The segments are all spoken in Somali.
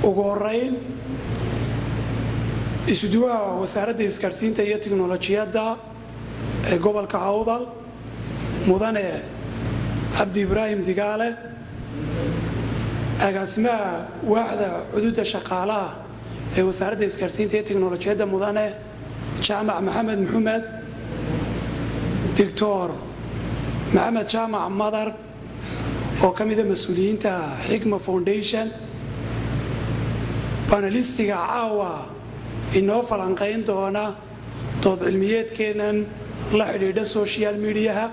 Ugu horeyn, isuduwaha Wasaaradda Isgaadhsiinta iyo Tiknolojiyadda ee gobolka Awdal, Mudane Cabdi Ibraahim Digaale, agaasimaha waaxda cududa shaqaalaha ee Wasaaradda Isgaadhsiinta iyo Tiknolojiyadda, Mudane Jaamac Maxamed Maxamed, Doctor Maxamed Jaamac Madar oo ka mida mas-uuliyiinta Xikma Foundation, panelistiga caawa inoo falanqayn doona dood cilmiyeedkeennan la xidhiidha social mediaha,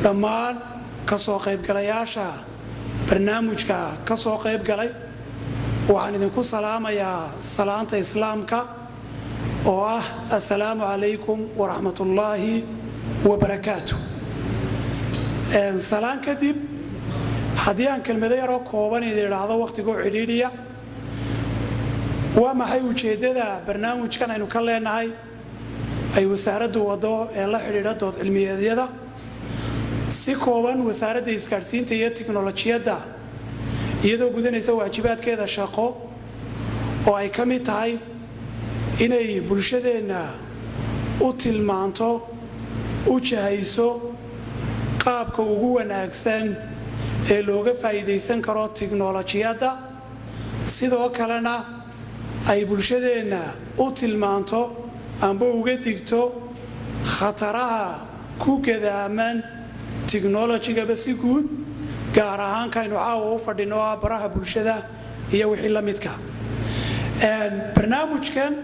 dhammaan ka soo qaybgalayaasha barnaamijka ka soo qayb galay, waxaan idinku salaamayaa salaanta Islaamka oo ah assalaamu calaykum waraxmatullaahi wabarakaatu. Salaan kadib, haddii aan kelmado yaroo kooban idin idhaahdo, wakhtigoo cidhiidhiya, waa maxay ujeeddada barnaamijkan aynu ka leenahay ay wasaaraddu waddo ee la xidhiidha dood cilmiyeedyada? Si kooban, Wasaaradda Isgaadhsiinta iyo Tiknolojiyadda, iyadoo gudanaysa waajibaadkeeda shaqo oo ay ka mid tahay inay bulshadeenna u tilmaanto, u jahayso qaabka ugu wanaagsan ee looga faa'iidaysan karo tiknolojiyadda, sidoo kalena ay bulshadeenna u tilmaanto amba uga digto khataraha ku gadaaman tiknolojigaba si guud, gaar ahaan kaynu caawa u fadhino ah baraha bulshada iyo wixii la midka, barnaamijkan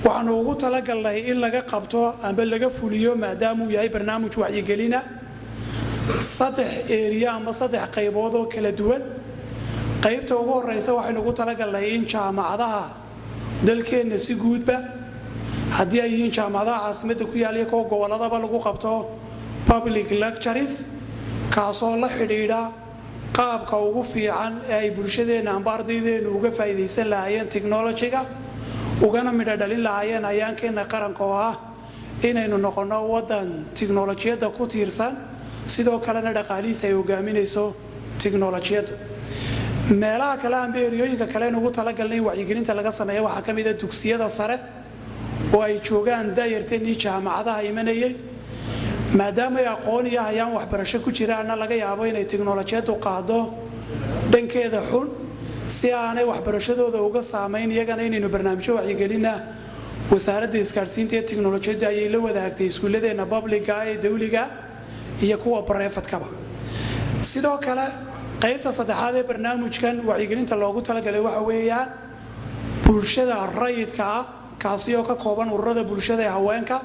waxaanu ugu talagalnay in laga qabto amba laga fuliyo, maadaamuu yahay barnaamij wacyigelina, saddex area amba saddex qaybood oo kala duwan. Qaybta ugu horeysa waxaynu ugu talagalnay in jaamacadaha dalkeenna si guudba, haddii ay yihiin jaamacadaha caasimadda ku yaal iyo kuwa gobolladaba, lagu qabto public lectures, kaasoo la xidhiidha qaabka ugu fiican ee ay bulshadeenna amba ardaydeennu uga faa'iidaysan lahaayeen technologyga, ugana midho dhalin lahaayeen hayaankeenna qaranka oo ah inaynu noqonno waddan tiknolojiyadda ku tiirsan, sidoo kalena dhaqaalihiisa ay hogaaminayso tiknolojiyaddu. Meelaha kale amba areayooyinka kale aynu ugu talagalnay in wacyigelinta laga sameeya waxaa ka mid a dugsiyada sare oo ay joogaan daayarteennii jaamacadaha imanayay. Maadaama ay aqoon iyo hayaan waxbarasho ku jiraanna, laga yaabo inay tiknolojiyaddu qaado dhankeeda xun, si aanay waxbarashadooda uga saamayn iyagana, inaynu barnaamijyo wacyigelina Wasaaradda Isgaadhsiinta iyo Tiknolojiyadda ayay la wadaagtay iskuulladeenna publicga ee dawliga iyo kuwa privatekaba. Sidoo kale, qaybta saddexaad ee barnaamijkan wacyigelinta loogu talagalay waxa weeyaan bulshada rayidka ah, kaasi oo ka kooban ururada bulshada ee haweenka,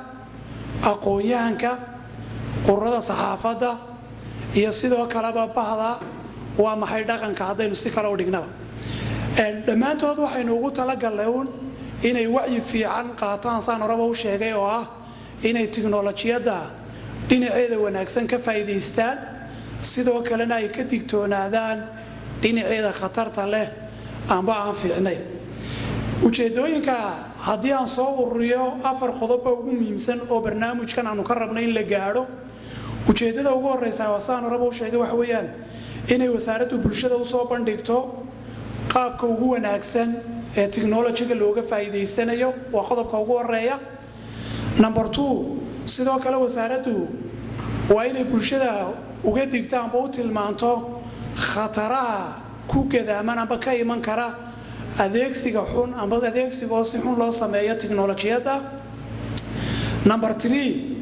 aqoon-yahanka, ururada saxaafadda iyo sidoo kaleba bahda waa maxay dhaqanka, haddaynu si kale u dhignaba. Dhammaantood waxaynu ugu talagalnay uun inay wacyi fiican qaataan, saan horeba u sheegay, oo ah inay tiknolojiyadda dhinaceeda wanaagsan ka faa'iidaystaan, sidoo kalena ay ka digtoonaadaan dhinaceeda khatarta leh amba aan fiicnayn. Ujeeddooyinka haddii aan soo ururiyo, afar qodobba ugu muhiimsan oo barnaamijkan aanu ka rabnay in la gaadho. Ujeeddada ugu horeysa waa saan horeba u sheegay, waxa weeyaan inay wasaaraddu bulshada usoo bandhigto qaabka ugu wanaagsan ee technologyga looga faa'iidaysanayo, waa qodobka ugu horeeya. Number two, sidoo kale wasaaraddu waa inay bulshada uga digto amba u tilmaanto khataraha ku gadaaman amba ka iman kara adeegsiga xun amba adeegsiga oo si xun loo sameeyo tiknolojiyadda. Number three,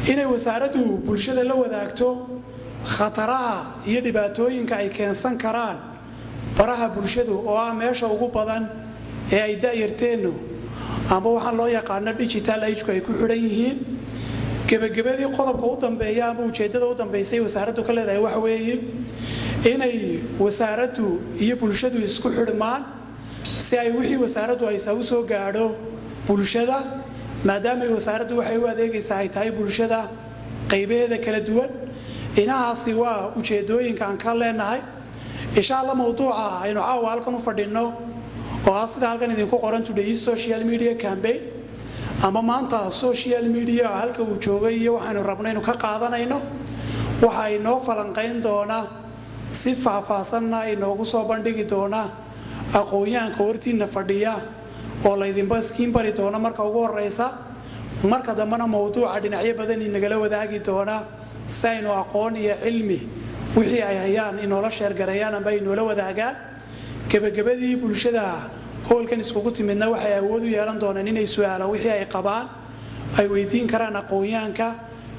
inay wasaaraddu bulshada la wadaagto khataraha iyo dhibaatooyinka ay keensan karaan baraha bulshadu, oo ah meesha ugu badan ee ay da'yarteennu amba waxaan loo yaqaano digital ageku ay ku xidhan yihiin. Gebagabadii, qodobka u dambeeya amba ujeeddada u dambaysay wasaaraddu ka leedahay waxa weeye inay wasaaraddu iyo bulshadu isku xidhmaan, si ay wixii wasaaraddu haysaa u soo gaadho bulshada, maadaamay wasaaraddu waxay u adeegaysaa ay tahay bulshada qaybaheeda kala duwan. Inahaasi waa ujeeddooyinka aan ka leenahay. Insha Allah, mawduuca aynu caawa halkan u fadhinno oo ah sida halkan idinku qoran "Today Social Media Campaign" ama maanta social media halka uu joogay iyo waxaynu rabno inuu ka qaadanayno, waxa inoo falanqayn doona, si faahfaahsanna inoogu soo bandhigi doona Aqoon-yahanka hortiinna fadhiya oo laydinba iskiin bari doono marka ugu horeysa, marka dambena mowduuca dhinacyo badan inagala wadaagi doona, si aynu aqoon iyo cilmi wixii ay hayaan inoola share gareeyaan amba inoola wadaagaan. Gebagabadii, bulshada hoolkan iskugu timidna waxay awood u yeelan doonaan inay su-aalo wixii ay qabaan ay weydiin karaan aqoon-yahanka,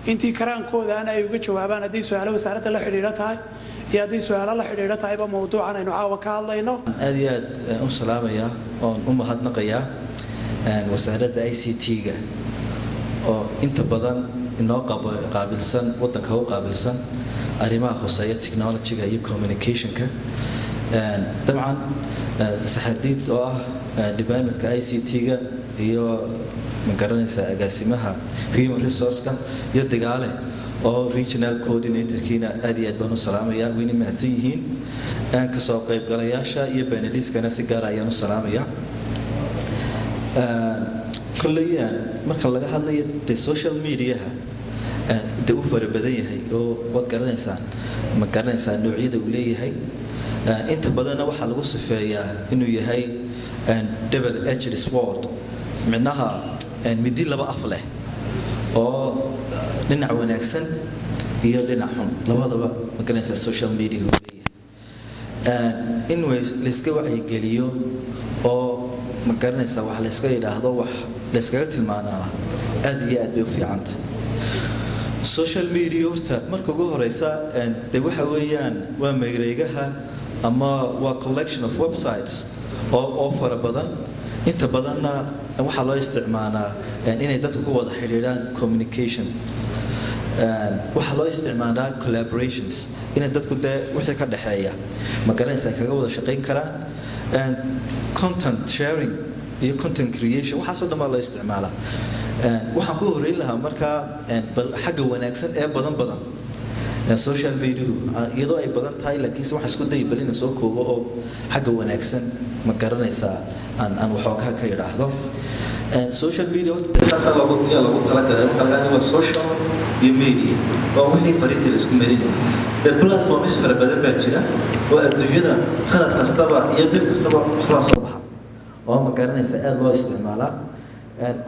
intii karaankoodaana ay uga jawaabaan, hadday su-aalo wasaaradda la xidhiidho tahay iyo hadday su-aalo la xidhiidho tahayba mowduucan aynu caawa ka hadlayno. Aad iyo aad u salaamayaa oon u mahadnaqayaa wasaaradda ICT-ga oo inta badan inoo qaabilsan, waddanka u qaabilsan arrimaha khuseeya technology-ga iyo communication-ka. Dabcan Saxardiid oo ah departmentka ICT-ga iyo, ma garanaysaa, agaasimaha human resource-ka iyo Digaale oo regional coordinatorkiina, aad iyo aad baan u salaamaya, wayna mahadsan yihiin. Kasoo qaybgalayaasha iyo panelists-kana si gaara ayaan u salaamaya. Kolley marka laga hadlayo de social mediaha, de u fara badan yahay oo waad garanaysaan, ma garanaysaa, noocyada uu leeyahay. Inta badanna waxaa lagu sifeeyaa inuu yahay double edged sword, micnaha midi laba af leh oo dhinac wanaagsan iyo dhinac xun labadaba, ma garanaysaa, social media uu leeyahay. In layska wacyigeliyo oo, ma garanaysaa, wax layska yidhaahdo, wax layskaga tilmaanaa, aad iyo aad bay u fiicantahay. Social media horta marka ugu horeysa de waxa weeyaan waa mareegaha ama waa collection of websites oo fara badan. Inta badanna waxaa loo isticmaalaa inay dadku ku wada xidhiidhaan, communication. Waxaa loo isticmaalaa collaborations, inay dadku dee wixii ka dhexeeya, ma garanaysaa, kaga wada shaqayn karaan, content sharing iyo content creation, waxaasoo dhan baa loo isticmaalaa. Waxaan ku horeyn lahaa markaa bal xagga wanaagsan ee badan badan social mediahu, iyadoo ay badan tahay, laakiinse waxaan isku dayi bal inaan soo koobo oo xagga wanaagsan, ma garanaysaa, aan waxoogaa ka idhaahdo. Social media horta saasaa loogu yaa loogu talagalay. Marka laga waa social iyo media, waa wixii fariinta la isku marinaya. Dee platforms fara badan baa jira oo adduunyada sanad kastaba iyo bil kastaba waxbaa soo baxa oo, ma garanaysa, aada loo isticmaalaa.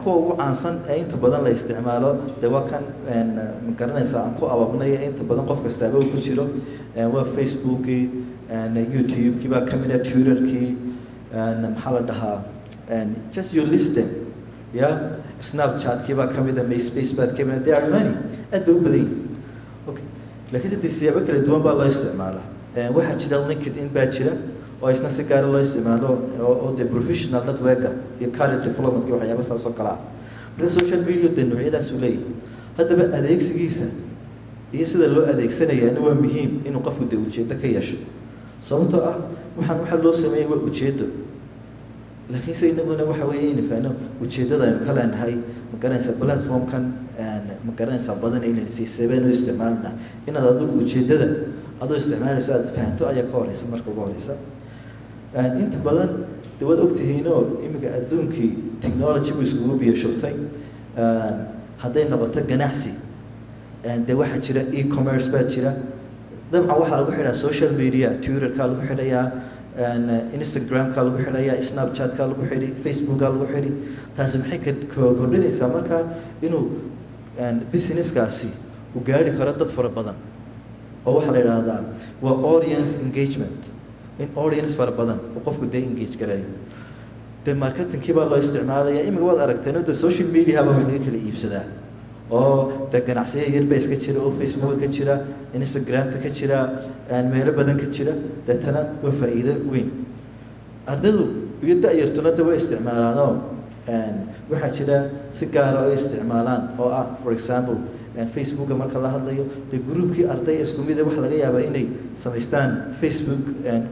Kuwa ugu caansan ee inta badan la isticmaalo de waa kan, ma garanaysa, aan ku ababnay, inta badan qof kastaaba uu ku jiro, waa Facebookii, YouTube-kii baa kamid ah, Twitterkii, maxaa la dhahaa, just you list them, yeah, Snapchat-kii baa kamid ah, MySpace baa kamid ah. There are many, aad bay u badan yihin. Okay, laakiinse dee siyaabo kala duwan baa loo isticmaalaa. Waxaa jira LinkedIn baa jira oo isna si gaara loo isticmaalo oo dee professional networka iyo career development iyo waxyaaba saas oo kale ah. Marka social media dee noocyadaas uu leeyahay. Haddaba adeegsigiisa iyo sida loo adeegsanayaana waa muhiim inuu qofku dee ujeeddo ka yeesho, sababtoo ah waxaan waxaa loo sameeyey waa ujeeddo. Laakiinse inaguna waxa weeye inaynu fahno ujeeddada aynu ka leenahay, ma garanaysaa, platformkan, ma garanaysaa, badan inaynu siisabeen u isticmaalna. Inaad adigu ujeeddada adoo isticmaalayso aad fahanto ayaa ka horeysa marka ugu horeysa. Inta badan de waad ogtihiinoo iminka adduunkii technology buu iskugu biyo shubtay. Hadday noqoto ganacsi, dee waxaa jira e-commerce baa jira. Dabcan waxaa lagu xidhaa social media, Twitterka lagu xidhayaa, Instagramka lagu xidhayaa, Snapchatka lagu xidhi, Facebooka lagu xidhi. Taasi maxay ka kordhinaysaa marka? Inuu businesskaasi uu gaari karo dad fara badan, oo waxaa la yidhaahdaa waa audience engagement, in audience fara badan uu qofku dee engage gareeyo. Dee marketingkii baa loo isticmaalaya. Imika waad aragteen de social media baa wax laga kala iibsadaa, oo dee ganacsiya yar baa iska jira oo Facebooka ka jira, Instagramta ka jira, meelo badan ka jira. Deetana waa faa'iido weyn. Ardaydu iyo da-yartuna de way isticmaalaanoo waxaa jira si gaara oo isticmaalaan oo ah, for example, Facebooka marka la hadlayo, dee groupkii arday isku mid waxa laga yaabaa inay samaystaan Facebook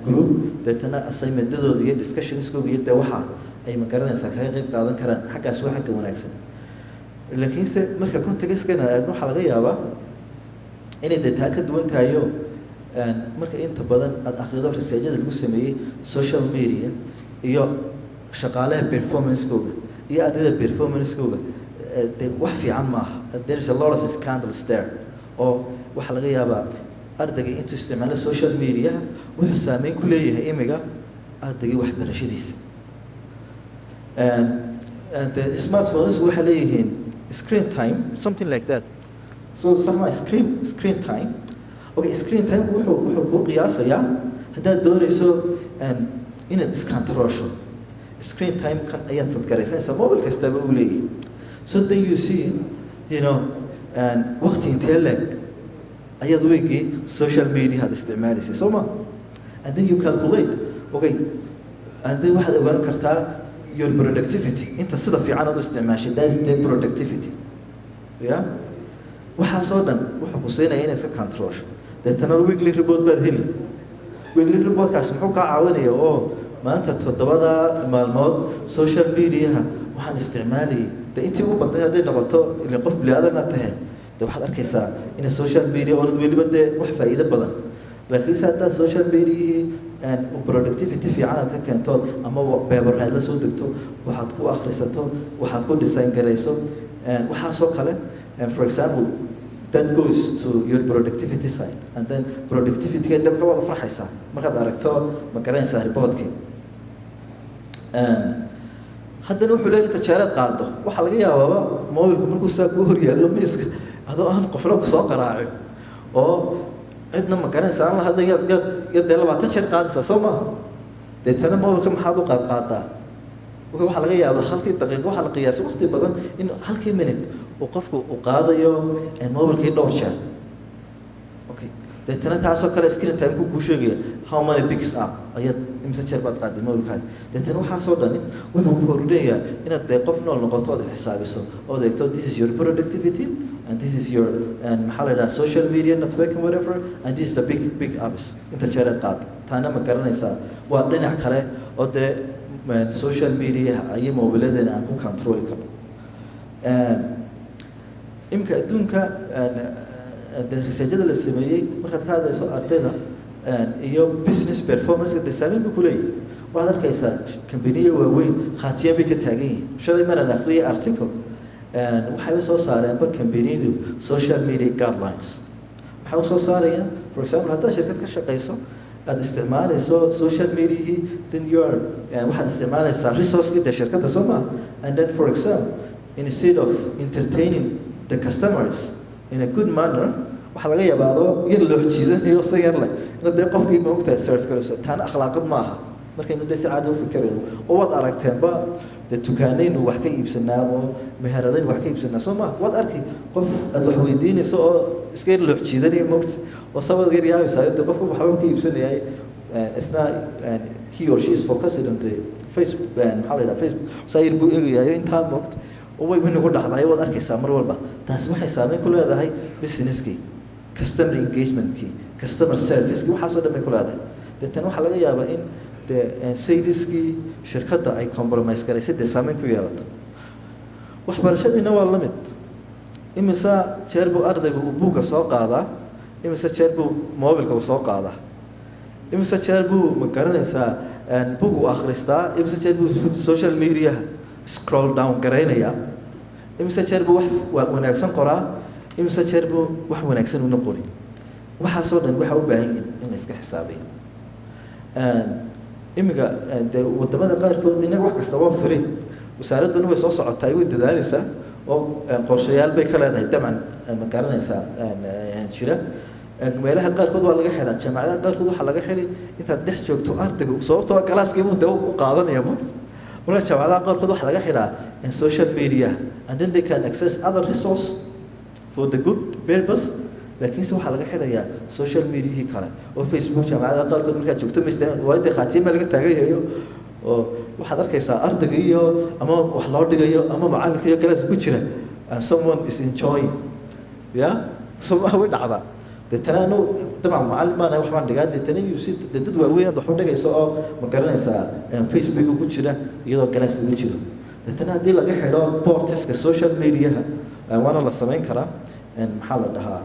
group, deetana assignmentadooda iyo discussionskooda iyo dee waxa ay, ma garanaysaa, kaga qayb qaadan karaan. Xaggaas waa xagga wanaagsan. Laakiinse marka contextkana eegno, waxaa laga yaabaa inay dee taa ka duwan tahayo. Marka inta badan aada akhrido researchada lagu sameeyey social media iyo shaqaalaha performance-kooga iyo ardayda performance-kooga, de wax fiican maaha. There is a lot of scandals there, oo waxaa laga yaabaa ardayga intuu isticmaalo social media wuxuu saameyn ku leeyahay imiga. Ardaygii waxbarashadiisa. And the smartphones waxay leeyihiin screen time, something like that. So sama screen time. Okay, screen time wuxuu kuu qiyaasayaa haddaad doonayso inaad iscontrolsho, screen time kan ayaad sadgaraysanaysaa, mobile kastaba uu leeyahay. So then you see waqti intee leeg ayaad weygii social media aad isticmaalaysay, soo ma? And then you calculate, okay, and then waxaad ogaan kartaa your productivity, inta sida fiican aad u isticmaashay. That's the productivity. Yeah, waxaasoo dhan wuxuu ku siinaya inaad iska controlsho. Deetana weekly report baad heli. Weekly reportkaas muxuu kaa caawinaya? Oo maanta 7da maalmood social mediaha waxaan isticmaalayay de intii ugu badnayd hadday noqoto, ilaa qof bini-aadana tahay, de waxaad arkaysaa inay social media oonad weliba dee wax faa'iido badan. Laakiinse haddaad social mediahii productivity fiican aad ka keento, ama paper aad la soo degto, waxaad ku akhrisato, waxaad ku design garayso, waxaasoo kale, for example, that goes to your productivity side. And then productivity dab ka wada farxaysaa markaad aragto, ma garanaysaa, reportkii. Haddana wuxuu leeyahay inta jeeraad qaado, waxaa laga yaabaaba mobilku markuu saa kuu horyaallo miiska, adoo aan qofna kusoo qaraacin oo cidna, ma garanaysa, aan la hadlay, yaad dee 20 jeer qaadaysaa, soo maaha? Deetana mobilka maxaad u qaad qaadaa? Waxaa laga yaabaa halkii daqiiqo, waxaa la qiyaasay waqti badan in halkii minute uu qofku uu qaadayo mobilkii dhowr jeer. Okay, deetana taasoo kale screen time ku kuu sheegaya how many picks up ayaad, imse jeer baad qaaday mobilkaaga. Deetana waxaasoo dhani wuxuu ku kordhinayaa inaad dee qof nool noqoto, ood xisaabiso, ood eegto this is your productivity and this is your and maxaa la yidhaha, social media network and whatever, and this is the big big apps, inta jeereed qaado. Taana, ma garanaysaa, waa dhinac kale oo dee social media ayay mobiladeena aan ku controli karno. Iminka adduunka dee researchada la sameeyey, markaad ka hadlayso ardayda iyo business performance, dee saameyn buu kuleeyahy. Waxaad arkaysaa kambaniya waaweyn khaatiyaan bay ka taagan yihiin. Shalay maraan akhriyay article, waxay soo saareenba kambaniyadu social media guidelines. Maxay usoo saarayaan? For example, haddaad shirkad ka shaqayso, aada isticmaalayso social mediahii, then you are waxaad isticmaalaysaa resourcekii dee shirkadda, soo maa? And then, for example, instead of entertaining the customers in a good manner, waxaa laga yaabaa adoo yar loo jiidanayo si yar leh inaad dee qofkii, ma ogtahay, serve garayso. Taana akhlaaqad ma aha markaynu dee si caadi u fikirayno. Oo waad aragteenba dee, dukaanaynu wax ka iibsanaa oo meheradaynu wax ka iibsanaa, soo maa? Waad arkay qof aad wax weydiinayso oo iska yar loox jiidanaya, moogta, oo sabad yar yaabaysaa dee qofka waxba ka iibsanayay. Isna he or she is focused on the Facebook, maxaa la yidhaha, Facebook, saa yar buu eegayayo intaa, moogta, oo way wayna ku dhacdayo. Waad arkaysaa mar walba taasi waxay saameyn ku leedahay businesskii, customer engagementkii, customer servicekii, waxaasoo dhan bay ku leedahay. Deetana waxaa laga yaabaa in dee saleskii shirkadda ay compromise garaysay, dee saameyn ku yeelato. Waxbarashadiina waa la mid. Imise jeer buu ardaygu uu buugga soo qaadaa? Imise jeer buu mobilka uu soo qaadaa? Imise jeer buu, ma garanaysaa, buug uu akhristaa? Imise jeer buu social mediaha scroll down garaynayaa? Imise jeer buu wax wanaagsan qoraa? Imise jeer buu wax wanaagsan una qorin? Waxaasoo dhan waxaa u baahan yihin in la iska xisaabiyo. Iminka dee wadamada qaarkood, innaga wax kasta waa free, wasaaradduna way soo socotaa, way dadaaleysaa oo qorshayaal bay ka leedahay dabcan, ma garanaysaa, jira. Meelaha qaarkood waa laga xidhaa, jaamacadaha qaarkood waxaa laga xidhay intaad dhex joogto ardaygu, sababtoo classkii buu dee u qaadanaya, mogt. Marka jaamacadaha qaarkood waxaa laga xidhaa social media, and then they can access other resource for the good purpose, laakiinse waxaa laga xidhayaa social mediahii kale oo Facebook. Jaamacadaha qaarkood markaad joogto ma waa dee khaatiyan baa laga taagan yahayo, oo waxaad arkaysaa ardayga iyo ama wax loo dhigayo ama macalinka iyo class ku jira and someone is enjoying. Yeah, so way dhacdaa. Deetana anu dabcan macallin baan ahay, wax baan dhigaa. Deetana you see dee dad waaweyn aad wax u dhigayso oo, ma garanaysaa, Facebook ku jira iyadoo class lagu jiro. Deetana haddii laga xidho portska social mediaha, waana la samayn karaa, maxaa la dhahaa,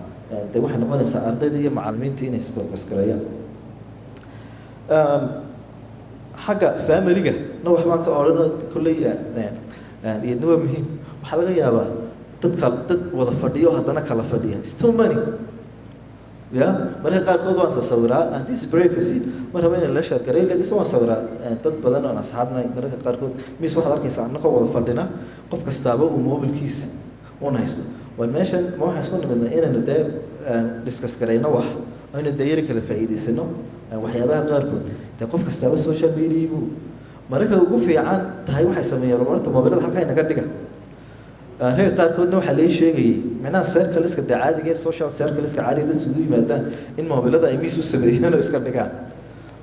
dee waxay noqonaysaa ardayda iyo macallimiinta inay isfocus gareeyaan. Xagga familiga na wax baan ka odhan kolley, iyadna waa muhiim. Waxaa laga yaabaa dadka dad wada fadhiyo haddana kala fadhiya. It's too many. Ya marka qaarkood waan sasawiraa, and this is privacy, ma rabo inaan la share garay, laakiinse waan sawiraa dad badan oon asxaabnahay. Mararka qaarkood mis waxaad arkaysaa annagoo wada fadhina, qof kastaaba uu mobilkiisa uun haysto. War meeshan ma waxaan isku nimidnay inaynu dee discuss garayno wax, aynu dee yari kala faa'iidaysano waxyaabaha qaarkood. Dee qof kastaaba social media buu mararka ugu fiican tahay. Waxay sameeyeen horta mobilada halkaa inaga dhiga. Ragga qaarkoodna waxaa lai sheegayay, micnaha circleska dee caadiga ee social circleska caadiga dad isugu yimaadaan, in mobilada ay miis u sameeyeen oo iska dhigaan.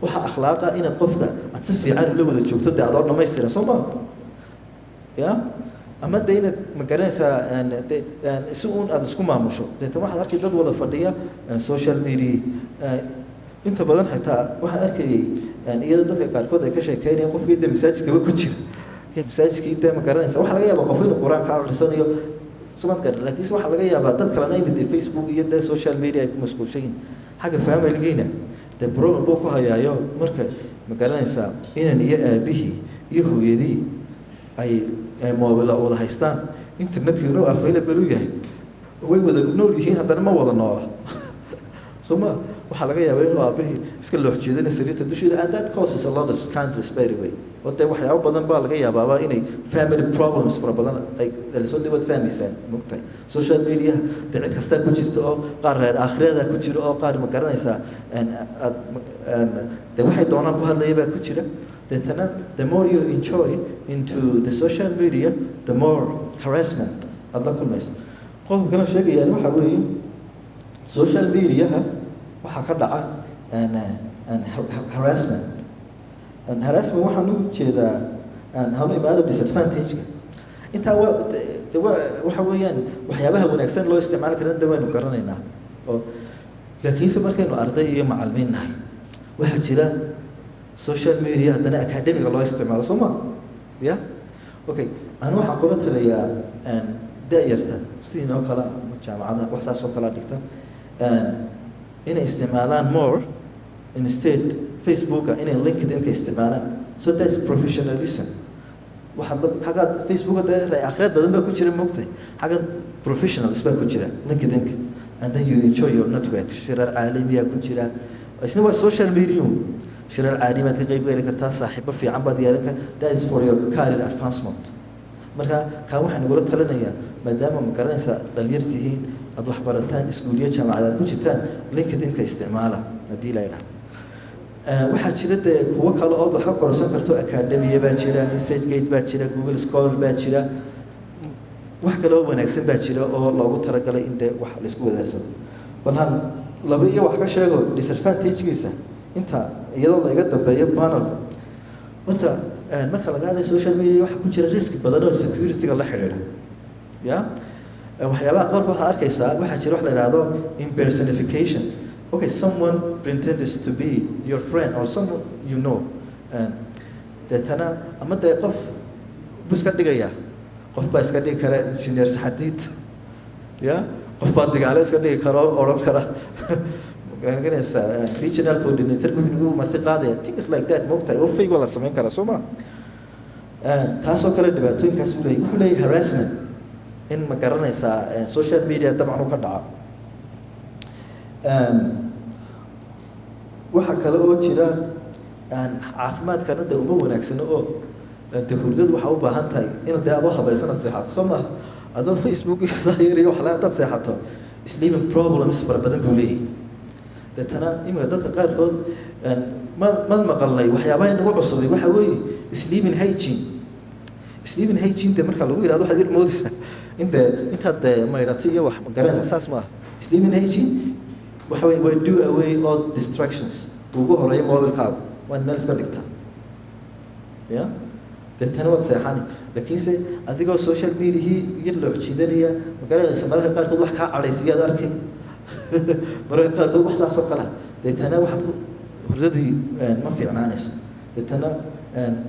Waxaa akhlaaqa inaad qofka aad si fiican ula wada joogto, dee adoo dhamaystiran, soo ma ya? Ama de inaad, ma garanaysaa, de si uun aada isku maamusho. Deetan waxaad arkay dad wada fadhiya social media inta badan. Xitaa waxaan arkayay iyadoo dadka qaarkood ay ka sheekeynayaan qofkii de masaajidkaba ku jira ya masaajidkii de, ma garanaysa, waxaa laga yaabaa qof inuu Qur-aanka akhrisanayo, sumad garan, laakiinse waxaa laga yaabaa dad kalena inay dee Facebook iyo dee social media ay ku mashquulshan yihin. Xagga familigiina dee problem buu ku hayaayo. Marka, ma garanaysaa, inan iyo aabihii iyo hooyadii ay mobila wada haystaan, internetkiina available u yahay, way wada nool yihiin, haddana ma wada noola, soo ma? Waxaa laga yaabaa inuu aabihii iska loox jeedana sariirta dusheeda, and that causes a lot of scandals, by the way. Oo dee waxyaabo badan baa laga yaabaaba inay family problems fara badan ay dhaliso. Dee waad fahmaysaan, mogtahay, social media dee cid kastaa ku jirta, oo qaar reer aakhirada ku jira, oo qaar, ma garanaysaa, aad dee waxay doonaan ku hadlaya baa ku jira. Deetana the more you enjoy into the social media, the more harassment aada la kulmayso. Qodobka kale sheegayaan waxaa weeye, social mediaha waxaa ka dhaca harassment. Harassment waxaan ugu jeedaa, hanu imaado disadvantage-ka. Intaa waa de waa waxa weeyaan waxyaabaha wanaagsan loo isticmaali karana de waynu garanaynaa oo, laakiinse markaynu arday iyo macalimiin nahay, waxaa jira social media haddana academiga loo isticmaalo, soo ma ya? Okay, anu waxaan kula taliyaa da-yarta sidiin oo kale ama jaamacada wax saas oo kalea dhigta inay isticmaalaan more instead Facebooka, inay LinkedIn-ka isticmaalaan. So that's professionalism. Waxaad xaggaad Facebooka dee ray akhriyaad badan baa ku jira, moogtahay, xaggan professionals baa ku jira LinkedIn-ka, and then you enjoy your network. Shirar caalamiyaa ku jira, isna waa social media. Shirar caalamiyaad ka qayb geli kartaa, saaxiibo fiican baad yeelan kar. That is for your career advancement. Marka kaa waxaan igula talinayaa, maadaama, ma garanaysaa, dhalinyar tihiin, aada wax barataan, iskuuliyo jaamacadaad ku jirtaan, LinkedIn-ka isticmaala haddii la yidhaahdo. Waxaa jira dee kuwo kale ood wax ka kororsan karto. Academia baa jira, ResearchGate baa jira, Google Scholar baa jira, wax kale oo wanaagsan baa jira oo loogu talagalay in dee wax laisku wadaarsado. Bal han laba iyo wax ka sheego disadvantagegiisa inta iyadoo laiga dambeeyo panelka. Horta marka laga hadlayo social media, waxaa ku jira risk badan oo security-ga la xidhiidha. Ya waxyaabaha qaarka waxaad arkaysaa, waxaa jira wax la idhaahdo impersonification. Okay, someone pretends to be your friend or someone you know, deetana ama dee qof buu iska dhigaya. Qof baa iska dhigi kara engineer Saxadiid, ya qof baa digaale iska dhigi kara oo odhan kara, garanaysaa, regional coordinator wuxuu nagu marti qaadaya, things like that, moogtahay, oo fake waa la samayn karaa, soo ma? Taasoo kale dhibaatooyinkaas uu leeyahy. Wuxuu leeyahay harassment in, ma garanaysaa, social media dabcan u ka dhaca. Waxaa kale oo jira caafimaadkana de uma wanaagsano, oo de hurdadu waxaa u baahan tahay in dee adoo habaysan aad seexato, soo maha? Adoo Facebook sayar iyo waxla haddaad seexato, sleeping problems fara badan buu leeyahay. Deetana iminka dadka qaarkood ma maqalnay waxyaabaha inagu cusubay waxa weeye sleeping hygiene. Sleeping hygiene de marka lagu yidhahdo, waxaad yar moodaysaa in dee intaad dee maydhato iyo wax, ma garanaysaa, saas maaha. Sleeping hygiene waxa weye waa do away all distractions. Ugu horeeya mobilkaaga waa in meel iska dhigtaa, ya deetana waad seexani. Laakiinse adigoo social mediahii yar loox jiidanaya, ma garanaysa, mararka qaarkood wax kaa cadhaysiyaad arkay, mararka qaarkood wax saas oo kale ah, deetana waxaad ku hurdadii ma fiicnaanayso. Deetana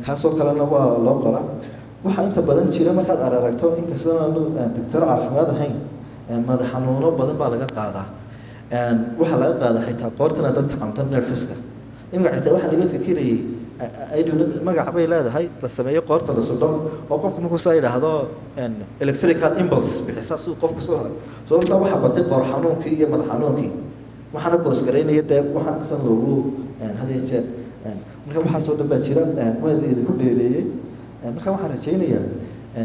kaasoo kalena waa loo qoraa. Waxaa inta badan jira markaad aragto, inkastoo aanu doctor caafimaad ahayn, madax xanuuno badan baa laga qaadaa. Waxaa laga qaadaa xitaa qoortana dadka cunta, nerveska. Imika xitaa waxaa laga fikirayay iduna magac bay leedahay la sameeyo, qoorta la sudho, oo qofku markuu saa yidhaahdo electrical impulse bixisa, siduu qofku soo. Sababtaa waxaa bartay qoor xanuunkii iyo madax xanuunkii. Waxaana cause garaynaya dee waxaan san loogu had iyo jeer. Marka waxaasoo dhan baa jira, waan idinku dheereeyey. Marka waxaan rajaynayaa,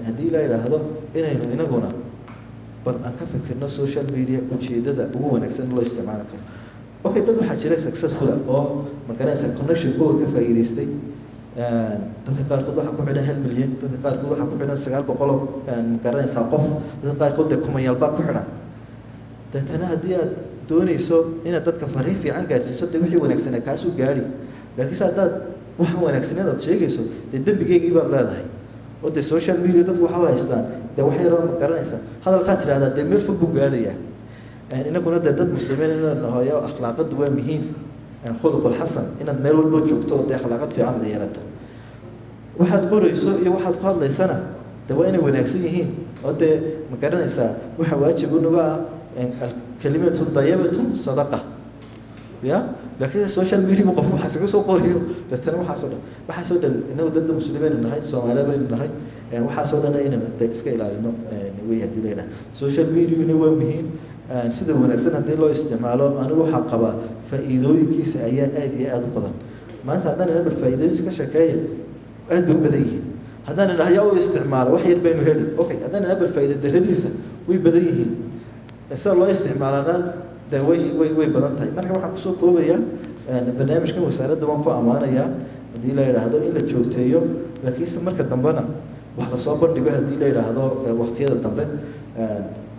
haddii la yidhaahdo, inaynu inaguna bal aan ka fikirno social media ujeedada ugu wanaagsan loo isticmaali karo. Okay, dad waxaa jira successful oo, magaranaysa, connection kuwa ka faa'iidaystay. Dadka qaarkood waxaa ku xidhan 1 milyan, dadka qaarkood waxaa ku xidhan 900 oo, magaranaysaa, qof, dadka qaarkood dee kumanyaal baa ku xidhan. Deetana haddii aad doonayso inaad dadka fariin fiican gaarsiiso, dee wixii wanaagsanaa kaasuu gaadhi. Laakiinse haddaad waxaan wanaagsaneed aad sheegayso, dee dembigeygii baad leedahay. Oo dee social media dadku waxaa haystaan dee wax yaroo, ma garanaysa, hadalkaad tidhahdaa dee meel fog buu gaadhayaa. Inaguna dee dad muslimiin inaan nahoyo, akhlaaqadu waa muhiim, khuluqul xasan, inaad meel walbo joogto oo dee akhlaaqad fiican ad yeelato. Waxaad qorayso iyo waxaad ku hadlaysana dee waa inay wanaagsan yihiin. Oo dee, ma garanaysaa, waxa waajib unaga ah alkalimatu dayibatu sadaqa ya. Laakiin social media qof waxaa isaga soo qoriyo, deetana waxaasoo dhan inagu dad muslimiin nahay, Soomaaliya baynu nahay, waxaasoo dhan inaynu de iska ilaalino wey. Haddii la yidhaha social mediana waa muhiim, sida wanaagsan haddii loo isticmaalo, anigu waxaa qabaa faa'iidooyinkiisa ayaa aada iyo aada u badan. Maanta haddaan ina bal faa'iidooyinkiisa ka sheekeeya, aad bay u badan yihiin. Haddaan idhaha yaa u isticmaalo, wax yar baynu heli. Okay, haddaan idhaha bal faa'iido darradiisa, way badan yihiin. Sida loo isticmaalana de way badan tahay. Marka waxaan kusoo koobayaa, barnaamijkan wasaaradda waan ku ammaanayaa, haddii la yidhaahdo in la joogteeyo, laakiinse marka dambena wax lasoo bandhigo, haddii la yidhaahdo waqtiyada dambe.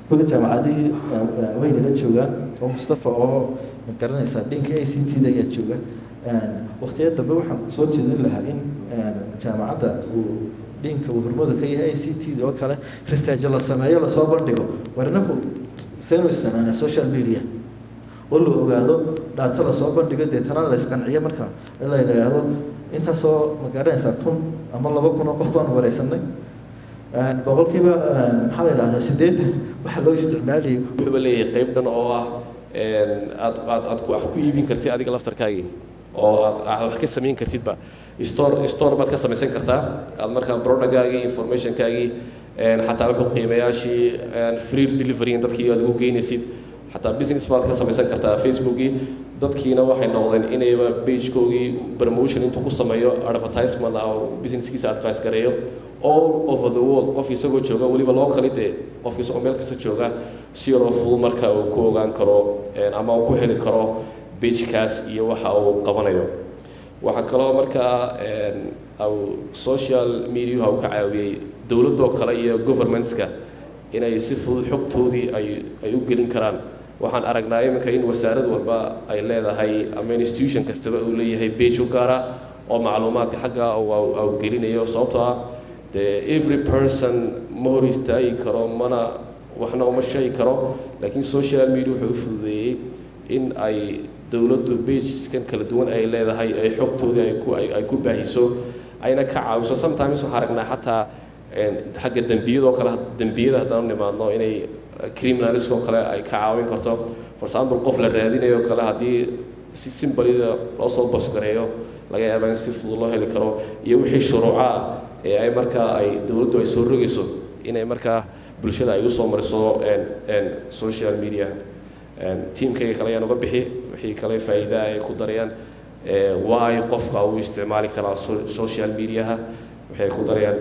Kule jaamacadihii waynala joogaan, oo Mustafa oo, ma garanaysaa, dhinka ICT da ayaa jooga. Waqtiyada dambe waxaan soo jeedin lahaa in jaamacadda uu dhinka uu hormooda ka yahay ICT da oo kale research la sameeyo, lasoo bandhigo war inaku seenu isticmaalnaa social media, oo la ogaado data lasoo bandhigo, deetana la isqanciyo. Marka in la yidhaahdo intaasoo, ma garanaysaa, 1000 ama 2000 oo qof baanu wareysanay, boqolkiiba, maxaa la yidhahdaa, 80 waxaa loo isticmaalayay. Wuxuuba leeyahay qayb dhan oo ah aad wax ku iibin kartid adiga laftarkaagii, oo aad wax ka samayn kartidba. Store baad ka samaysan kartaa, aad markaa productgaagii, informationkaagii, xataa wuxuu qiimayaashii, free delivery dadkii aad ugu geynaysid, xataa business baad ka samaysan kartaa Facebookii. Dadkiina waxay noqdeen inayba pagekoogii promotion intuu ku sameeyo, advertisement oo businesskiisa advertise gareeyo all over the world, qof isagoo jooga, weliba locally, dee qof isagoo meel kasta jooga, si yaroo fudud marka uu ku ogaan karo ama uu ku heli karo pagekaas iyo waxa uu qabanayo. Waxaa kaloo markaa social mediaha uu ka caawiyey dowladdoo kale iyo governmentska inay si fudud xogtoodii ay u gelin karaan. Waxaan aragnaa iminka in wasaarad walba ay leedahay ama institution kastaba uu leeyahay page u gaara oo macluumaadka xagga uu gelinayo, sababtoo ah dee every person ma hor istaagi karo, mana waxna uma sheegi karo. Laakiin social media wuxuu u fududeeyey in ay dowladdu pageskan kala duwan ay leedahay ay xogtoodii ay ku baahiso, ayna ka caawiso. Sometimes waxaan aragnaa xataa xagga dembiyadoo kale, dembiyada haddaan u nimaadno, inay criminalskoo kale ay ka caawin karto. For example, qof la raadinayo kale haddii si simbalida loo soo post gareeyo, laga yaabaa in si fudud loo heli karo, iyo wixii shuruuca ee ay markaa ay dowladdu ay soo rogayso inay markaa bulshada ay usoo mariso social media. Tiimkayga kale ayaan uga bixi wixii kale faa'iida ay ku darayaan, why qofka uu isticmaali karaa social mediaha, wixii ay ku darayaan.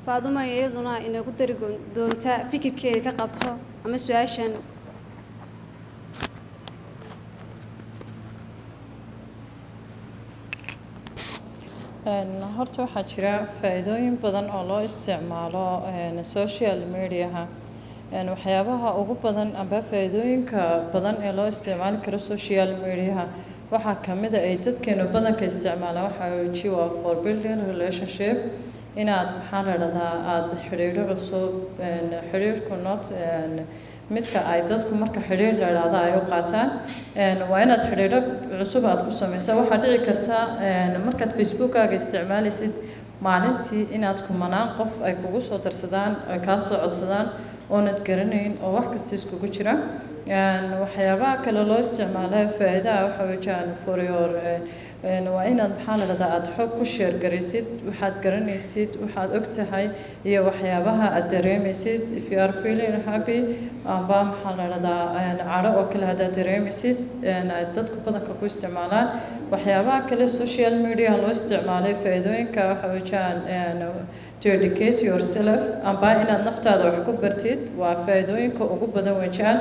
Faaduma iyaduna inagu dari doonta fikirkeeda ka qabto ama su-aashan. Horta waxaa jira faa'iidooyin badan oo loo isticmaalo social mediaha. Waxyaabaha ugu badan amba faa'iidooyinka badan ee loo isticmaali karo social mediaha waxaa kamid a ay dadkeenu badanka isticmaalaan waxaa weji waa for building relationship, inaad, maxaa la dhahdaa, aada xidhiidho cusub, xidhiidhku not midka ay dadku marka xidhiidh la idhaahdo ay u qaataan, waa inaad xidhiidho cusub aad ku samaysa. Waxaa dhici karta markaad Facebookkaaga isticmaalaysid maalintii inaad kumanaan qof ay kugu soo darsadaan, ay kaa soo codsadaan, oonad garanayn, oo wax kasta iskugu jira. Waxyaabaha kale loo isticmaalo faa'iidaha waxa weeyaan for your Waa inaad, maxaa la dhahdaa, aada xog ku share garaysid waxaad garanaysid, waxaad og tahay iyo waxyaabaha aad dareemaysid. If you are feeling happy amba, maxaa la dhahdaa, cadho oo kale haddaad dareemaysid, ay dadku badanka ku isticmaalaan. Waxyaabaha kale social media loo isticmaalay faa'iidooyinka waxa weeyaan to educate yourself amba inaad naftaada wax ku bartid. Waa faa'iidooyinka ugu badan weeyaan,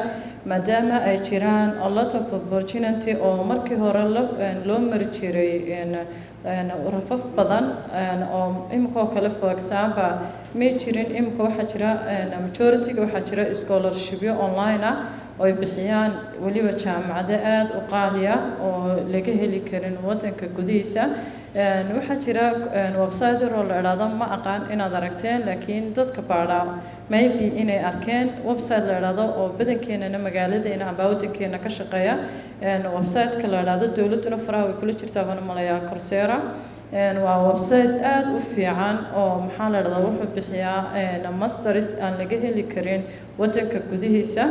maadaama ay jiraan a lot of opportunity oo markii hore loo mari jiray rafaf badan oo imika oo kale, for example, may jirin. Imika waxaa jira majority-ga, waxaa jira scholarshipyo online ah oo ay bixiyaan weliba jaamacado aada u qaali ah oo laga heli karin wadanka gudihiisa. Waxaa jira website yar oo la idhaahdo, ma aqaan inaad aragteen, laakiin dadka baadhaa maybe inay arkeen, website la idhaahdo oo badankeenana magaaladeena amba wadankeena ka shaqeeya, website-ka la idhaahdo, dowladduna faraha way kula jirtaa baan umalayaa, Coursera. Waa website aada u fiican oo, maxaa la dhahdaa, wuxuu bixiyaa masters aan laga heli karin wadanka gudihiisa.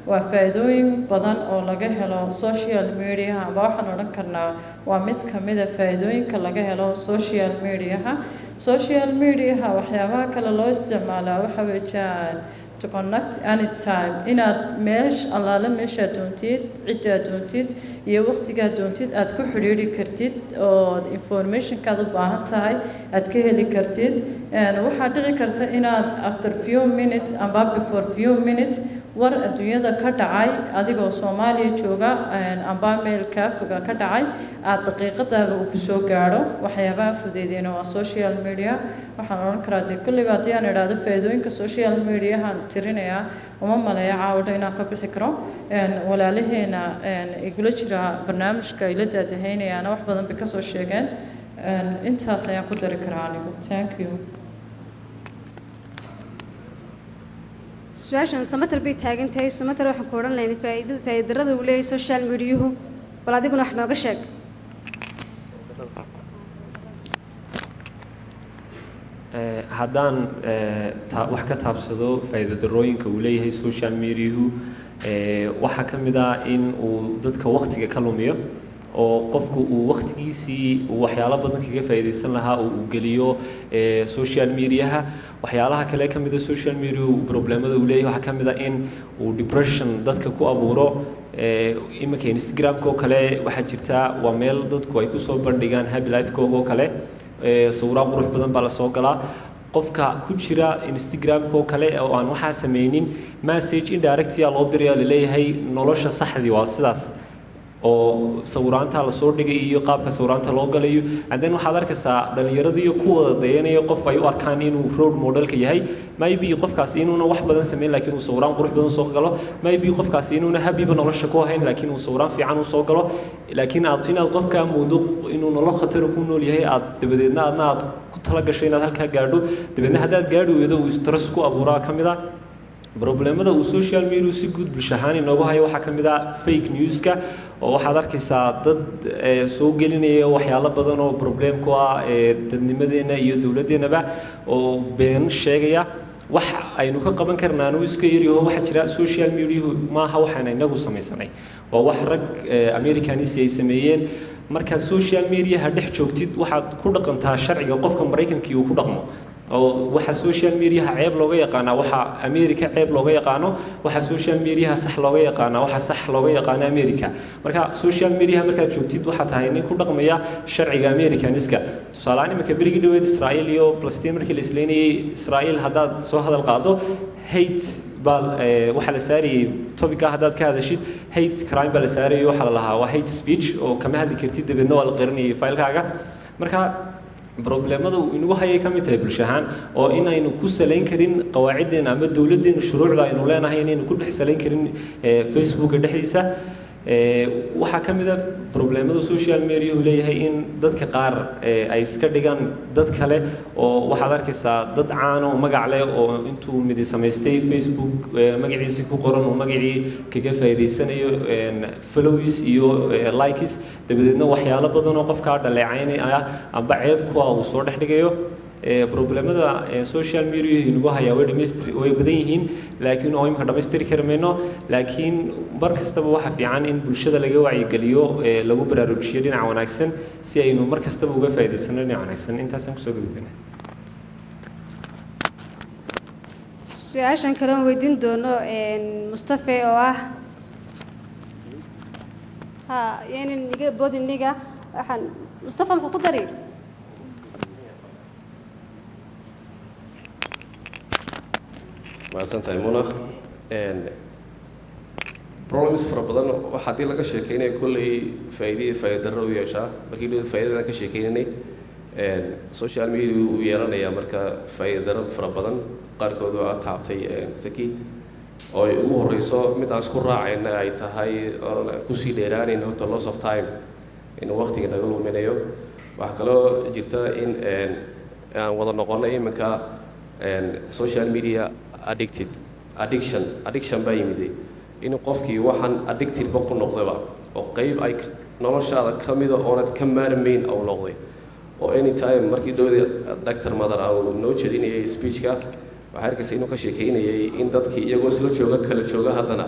Waa faa'iidooyin badan oo laga helo social mediaha, amba waxaan odhan karnaa waa mid ka mid a faa'iidooyinka laga helo social mediaha. Social mediaha waxyaabaha kale loo isticmaalaa waxa weeyaan to connect anytime, inaad meesh allaale meeshaad doontid, ciddaad doontid iyo waqtigaad doontid aad ku xidhiidhi kartid oo informationkaad u baahan tahay aad ka heli kartid. Waxaa dhici karta inaad after few minutes amba before few minutes war adduunyada ka dhacay, adigoo Soomaaliya jooga amba meel kaa foga ka dhacay, aad daqiiqadaaba uu kusoo gaadho. Waxyaabaha fudeydeyna waa social media. Waxaan odhan karaa dee kulleyba haddii aan idhaahdo faa'iidooyinka social mediahaan tirinayaa, uma maleeyo caawdho inaan ka bixi karo. Walaalaheena igula jira barnaamijka ila daadahaynayaana wax badan bay kasoo sheegeen. Intaas ayaan ku dari karaa anigu. Thank you. Su-aashan Samater bay taagan tahay. Samater, waxaan ku odhan lahayn faa'iidada, faa'iidarada uu leeyahay social mediahu, bal adiguna wax nooga sheeg. Haddaan wax ka taabsado faa'iido darrooyinka uu leeyahay social mediahu, waxaa ka mid ah in uu dadka waqtiga ka lumiyo, oo qofku uu waqtigiisii uu waxyaalo badan kaga faa'iidaysan lahaa oo uu geliyo social mediaha. Waxyaalaha kale ka mid a social mediahu problemada uu leeyahay waxaa ka mid ah in uu depression dadka ku abuuro. Iminka Instagramka oo kale waxaa jirta, waa meel dadku ay kusoo bandhigaan happy life-kooga oo kale, sawiraan qurux badan baa lasoo galaa. Qofka ku jira Instagramka oo kale oo aan waxaa sameynin, message indirectia loo diraya, laleeyahay nolosha saxdii waa sidaas oo sawiraanta lasoo dhigay iyo qaabka sawiraanta loo galayo. And then waxaad arkaysaa dhallinyaradii ku wada dayanaya qof ay u arkaan inuu role modelka yahay. Maybe qofkaasi inuuna wax badan sameyn, laakiin uu sawiraan qurux badan soo galo. Maybe qofkaasi inuuna happyba nolosha ku ahayn, laakiin uu sawiraan fiican u soo galo. Laakiin aad inaad qofkaa moodo inuu nolol khatar ku nool yahay, aad dabadeedna aadna aad ku tala gasho inaad halkaa gaadho, dabeedna haddaad gaadhi weydo uu stress ku abuuraa. Ka mid ah problemada uu social media si guud bulsho ahaan inoogu hayo waxaa ka mid ah fake newska, oo waxaad arkaysaa dad soo gelinaya waxyaalo badan oo problem ku ah dadnimadeena iyo dowladdeenaba oo been sheegaya. Wax aynu ka qaban karnaa uu iska yaryaho. Waxaa jira, social mediahu maaha waxaan inagu samaysanay, waa wax rag Americanisi ay sameeyeen. Markaad social mediaha dhex joogtid, waxaad ku dhaqantaa sharciga qofka Maraykankii uu ku dhaqmo, oo waxa social mediaha ceeb looga yaqaanaa waxa America ceeb looga yaqaano, waxa social mediaha sax looga yaqaanaa waxa sax looga yaqaano America. Marka social mediaha markaad joogtid, waxaa tahay nin ku dhaqmaya sharciga Americaniska. Tusaale ahaan, iminka berigii dhaweed Israa'iil iyo Falastiin markii la isleynayay, Israa'iil haddaad soo hadal qaado, hate baa waxaa la saarayay. Topica haddaad ka hadashid, hate crime baa la saarayay. Waxaa la lahaa waa hate speech oo kama hadli kartid, dabeedna waa la qarinayay filekaaga. Marka problemada uu inagu hayay ka mid tahay bulsho ahaan oo inaynu ku salayn karin qawaaciddeena ama dowladdeenu shuruucda aynu leenahay, inaynu ku dhex salayn karin Facebooka dhexdiisa. Waxaa ka mid a problemada social media uu leeyahay in dadka qaar ay iska dhigaan dad kale, oo waxaad arkaysaa dad caan oo magac leh oo intuu midi samaystay Facebook magaciisii ku qoran, uu magacii kaga faa'iidaysanayo followers iyo likes, dabadeedna waxyaalo badan oo qofkaa dhaleecaynaya amba ceeb ku ah uu soo dhex dhigayo. Problemada social media inagu hayaa way dhamaystiri, way badan yihiin, laakiin oo imika dhamaystiri kari mayno. Laakiin mar kastaba waxa fiican in bulshada laga wacyigeliyo, lagu baraarujiyo dhinaca wanaagsan, si aynu mar kastaba uga faa'iidaysano dhinaca wanaagsan. Intaasaan kusoo gabagabeynaa. Su-aashan kale oon weydiin doono Mustafe oo ah ha yaynan iga boodiniga, waxaan Mustafa muxuu ku dari? Mahadsan tahay, Muna. Problems fara badan waxa haddii laga sheekeynaya, kolley faa'iido iyo faa'iido darro u yeeshaa. Markii dhow faa'iidadan ka sheekeynanay, social media uu yeelanayaa marka faa'iido darro fara badan, qaarkood waa taabtay Saki, oo ay ugu horeyso mid aan isku raacayna ay tahay oon kusii dheeraanayn horta, loss of time, inuu waqtiga naga luminayo. Waxaa kaloo jirta in aan wada noqonnay iminka social media addicted, addiction baa yimiday, in qofkii waxaan addicted ba ku noqdayba, oo qeyb ay noloshaada ka mida oonad ka maarmayn au noqday, oo anytime. Markii dowda Dr. Mother uu noo jeedinayay speechka, waxaa arkaysa inuu ka sheekeynayay in dadkii iyagoo isla jooga kala jooga, haddana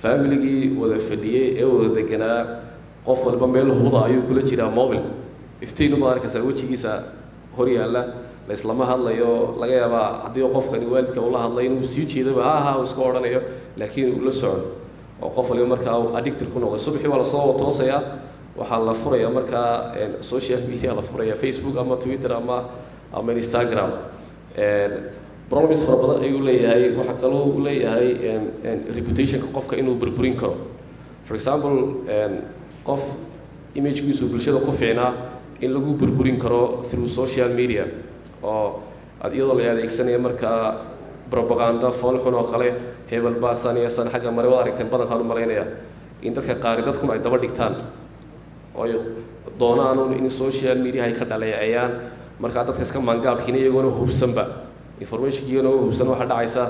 familigii wada fadhiyey ee wada deganaa, qof walba meel huda ayuu kula jiraa mobile, iftiin ubaad arkaysaa wejigiisa hor yaalla, la islama hadlayo. Laga yaabaa haddii qofkani waalidka ula hadlay inuu sii jeedaba ha ha uu iska odhanayo, laakiin uu la socon, oo qof waliba markaa uu addicted ku noqday. Subaxii waa lasoo toosayaa, waxaa la furaya markaa social media la furaya, Facebook ama Twitter ama Instagram. Problems fara badan ayuu leeyahay. Waxaa kaloo uu leeyahay reputationka qofka inuu burburin karo. For example, qof imagekiisu bulshada ku fiicnaa in lagu burburin karo through social media, oo ad iyadoo la adeegsanaya markaa propaganda fool xun oo kale, hebel baasan iyo san xagga mare. Waad aragteen badankaan u malaynaya in dadka qaari dadkuna ay daba dhigtaan oo ay doonaan un in social media ay ka dhaleeceeyaan. Markaa dadka iska maangaabkiina iyagoona hubsanba informationka, iyagona hubsan, waxaa dhacaysa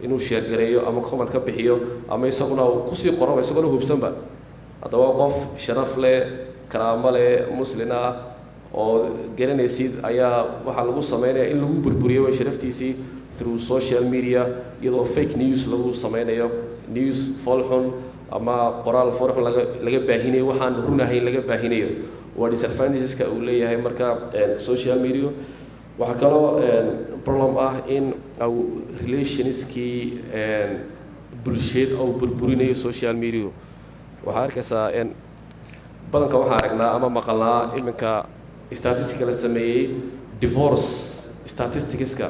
inuu share gareeyo ama comment ka bixiyo ama isaguna uu kusii qoro isagoona hubsanba. Haddaba qof sharaf leh, karaamo leh, muslin ah oo garanaysid ayaa waxaa lagu sameynaya in lagu burburiyo way sharaftiisii through social media, iyadoo fake news lagu sameynayo, news foolxun ama qoraal foolxun laga baahinayo, waxaan run ahayn laga baahinayo. Waa disadvantageska uu leeyahay marka social media. Waxaa kaloo problem ah in au relationskii bulsheed au burburinayo social media. Waxaa arkaysaa badanka, waxaan aragnaa ama maqalnaa iminka statistica la sameeyey, divorce statisticska,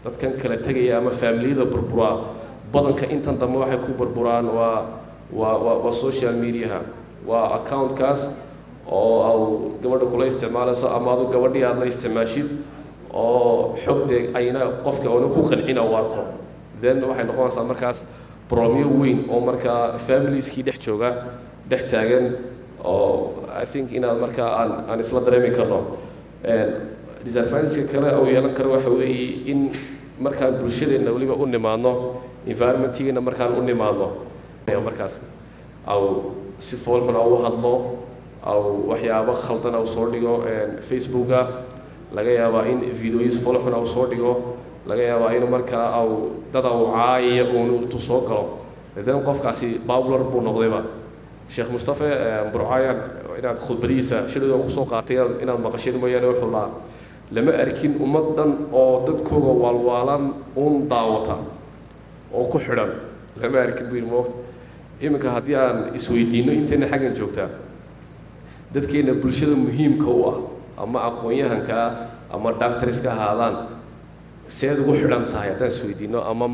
dadkan kala tegaya ama familiyada burburaa, badanka intan dambe waxay ku burburaan waa social mediaha, waa accountkaas oo au gabadha kula isticmaalayso ama adu gabadhii aad la isticmaashid, oo xogde ayna qofka oona ku qancina u arko. Then waxay noqonaysaa markaas problemyo weyn oo markaa familieskii dhex jooga, dhex taagan, oo I think inaad markaa aan isla dareemi karno. Disadvantage kale oo yeelan karo waxa weeye in markaan bulshadeenna weliba u nimaadno, environmentgeena markaan u nimaadno, markaas au si foolxun au hadlo, au waxyaabo khaldan au soo dhigo Facebooka, laga yaabaa in videoyis foolxun au soo dhigo, laga yaabaa inuu markaa au dad au caayaya uunu intuu soo galo, then qofkaasi popular buu noqdayba. Sheekh Mustafe Burcayan inaad khudbadihiisa shilidoo kusoo qaatay inaad maqasheen mooyaane, wuxuu lahaa lama arkin ummad dhan oo dadkooga waalwaalan uun daawata oo ku xidhan, lama arkin buu yidhi. Moogta iminka haddii aan isweydiinno intayna xaggan joogtaa, dadkeena bulshada muhiimka u ah, ama aqoon-yahanka ama doctorska ahaadaan, seed ugu xidhan tahay haddaan isweydiinno, ama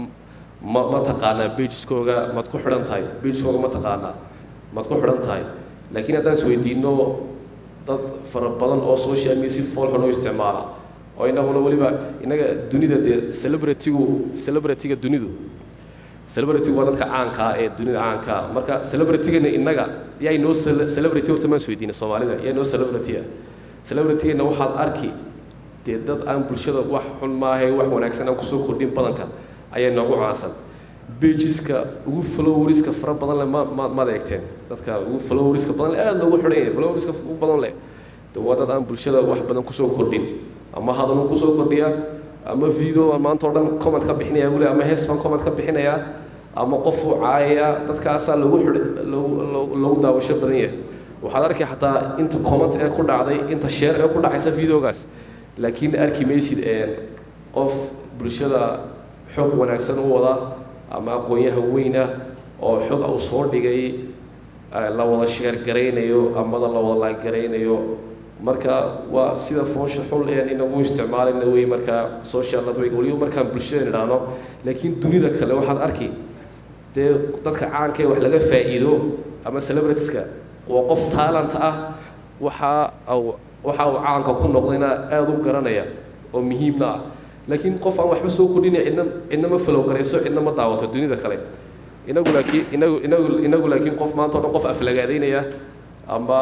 ma taqaanaa pageskooga? Maad ku xidhan tahay pageskooga? Ma taqaanaa? Maad ku xidhan tahay? Laakiin haddaan isweydiinno dad fara badan oo social media si foolxun u isticmaala, oo inaguna weliba innaga dunida dee celebritygu, celebrityga dunidu, celebritygu waa dadka caanka ah ee dunida caanka ah. Marka celebritygana innaga yaa inoo celebrity? Horta maan isweydiina Soomaalida yaa inoo celebrity ah? Celebritygana waxaad arki dee dad aan bulshada wax xun maahay, wax wanaagsan aan kusoo kordhin badanka ayaa noogu caansan. Pageska ugu followerska fara badan leh ma maad eegteen? Dadka ugu followerska badan leh, aada loogu xidhan yahay, followerska ugu badan leh, de waa dad aan bulshada wax badan kusoo kordhin. Ama hadaluu kusoo kordhiyaa, ama video baan maanta oo dhan comment ka bixinaya buu leeyahay, ama hees baan comment ka bixinayaa, ama qofuu caayayaa. Dadkaasaa lagu xidh lagu lagu daawasho badan yahay. Waxaad arkay xataa inta comment ee ku dhacday, inta share ee ku dhacaysa videogaas, laakiin arki maysid qof bulshada xog wanaagsan u wada ama aqoon-yahan weyn ah oo xog uu soo dhigay la wada share garaynayo amada la wada like garaynayo. Marka waa sida foosha xul een inagu isticmaalayna wey. Marka social network weliba markaan bulshada idhaahno, laakiin dunida kale waxaad arki dee dadka caanka ee wax laga faa'iido ama celebritiska waa qof talent ah, waxa uu caanka ku noqdayna aada u garanaya oo muhiimna ah. Laakiin qof aan waxba soo kordhinaya cidna ma follow garayso, cidna ma daawato dunida kale. Inagu laakiin inagu laakiin qof maanta o dhan qof aflagaadaynaya ama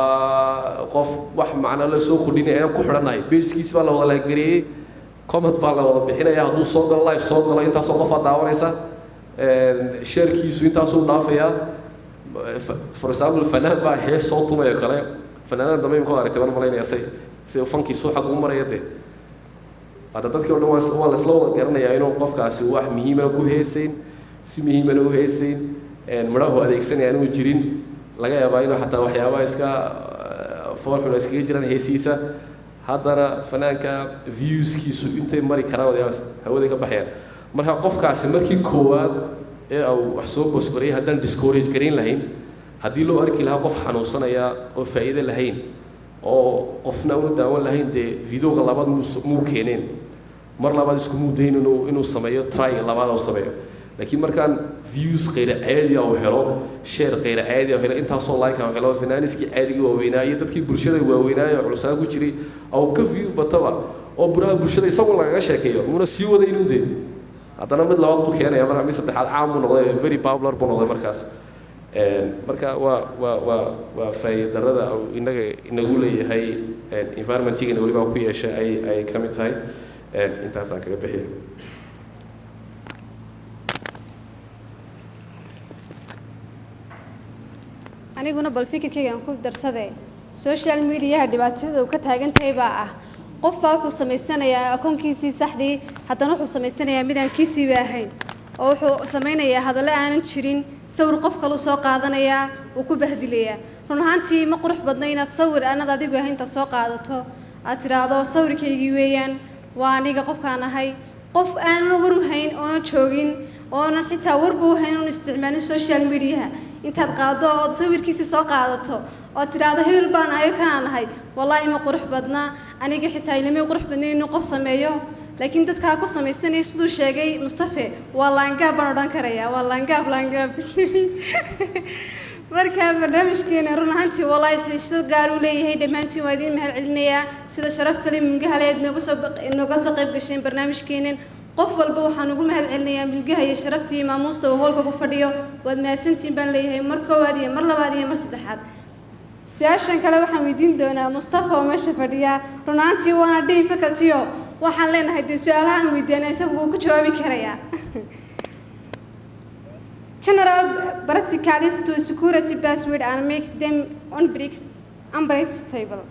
qof wax macno la soo kordhinaya ayaan ku xidhannahay. Pagekiisi baa la wada like gareeyey, comment baa la wada bixinaya, hadduu soo galo, live soo galo, intaasoo qofaa daawanaysa, sharekiisu intaasuu dhaafayaa. For example, fanaan baa hees soo tumaya kale. Fanaanada dambe imka aragtay baan malaynaya say fankiisu xag ugu maraya. Dee hadda dadkii o dhan waa laisla wada garanayaa inuu qofkaasi wax muhiimana ku heesayn, si muhiimana u heesayn, midhahu adeegsanaya inuu jirin. Laga yaabaa inuu xataa waxyaabaha iska foolxun iskaga jiraan heesihiisa. Haddana fanaanka viewskiisu intay mari karaan wadayaas hawaday ka baxayaan. Marka qofkaasi markii koowaad ee uu wax soo post gareeyay haddaan discourage garayn lahayn, haddii loo arki lahaa qof xanuunsanaya oo faa'iido lahayn oo qofna una daawan lahayn, dee videoga labaad muu keeneen, mar labaad iskumuu dayn inuu sameeyo, try labaad uu sameeyo. Laakiin markaan views qayr caadi ah uu helo, share qayr caadi ah uu helo, intaasoo like ah uu helo, fanaaniskii caadigii waaweynaa iyo dadkii bulshada waaweynaa ee culusaa ku jiray oo ka view bataba oo buraha bulshada isagoo lagaga sheekeeyo, muuna sii wadaynin. Dee haddana mid labaad buu keenaya, marka mid saddexaad caam buu noqday, very popular buu noqday markaas. Marka waa faa'iido darrada uu inaga inagu leeyahay, environmentigana weliba ku yeeshay ay ka mid tahay. Intaasaan kaga bixiya. Aniguna bal fikirkayga aan ku darsadee, social mediaha dhibaatada uu ka taagan tahay baa ah qof baa wuxuu samaysanayaa akoonkiisii saxdii, haddana wuxuu samaysanayaa mid aan kiisiiba ahayn, oo wuxuu samaynayaa hadallo aanan jirin, sawir qof kaluu soo qaadanayaa, uu ku bahdilayaa. Run ahaantii ma qurux badna inaad sawir aanad adigu ahayn intaad soo qaadato aad tidhaahdo sawirkaygii weeyaan, waa aniga qofkaan ahay. Qof aanan war u hayn oonan joogin oonan xitaa warba u hayn oon isticmaalin social mediaha intaad qaaddo ood sawirkiisii soo qaadato ood tidhaahdo hebel baan ayo kanaan ahay, wallaahi ma qurux badna. Aniga xitaa ilamay qurux badnayn inuu qof sameeyo, laakiin dadkaa ku samaysanaya, siduu sheegay Mustafe, waa laangaab baan odhan karayaa, waa laangaab, laangaab. Marka barnaamijkeena run ahaantii wallaahi xiisad gaar uu leeyahay. Dhammaantiin waa idiin mahad celinayaa sida sharafta leh, milgaha leed nooga soo qayb gasheen barnaamijkeenan. Qof walba waxaan ugu mahad celinayaa milgaha iyo sharafta iyo maamuusta uu hoolka ku fadhiyo. Waad mahadsantihiin baan leeyahay mar koowaad iyo mar labaad iyo mar saddexaad. Su-aashan kale waxaan weydiin doonaa Mustafa oo meesha fadhiya. Run ahaantii waana dean faculty-o waxaan leenahay dee su-aalaha aan weydiinaa isagu wuu ku jawaabi karayaa. General practicals to security password and make them unbreakable.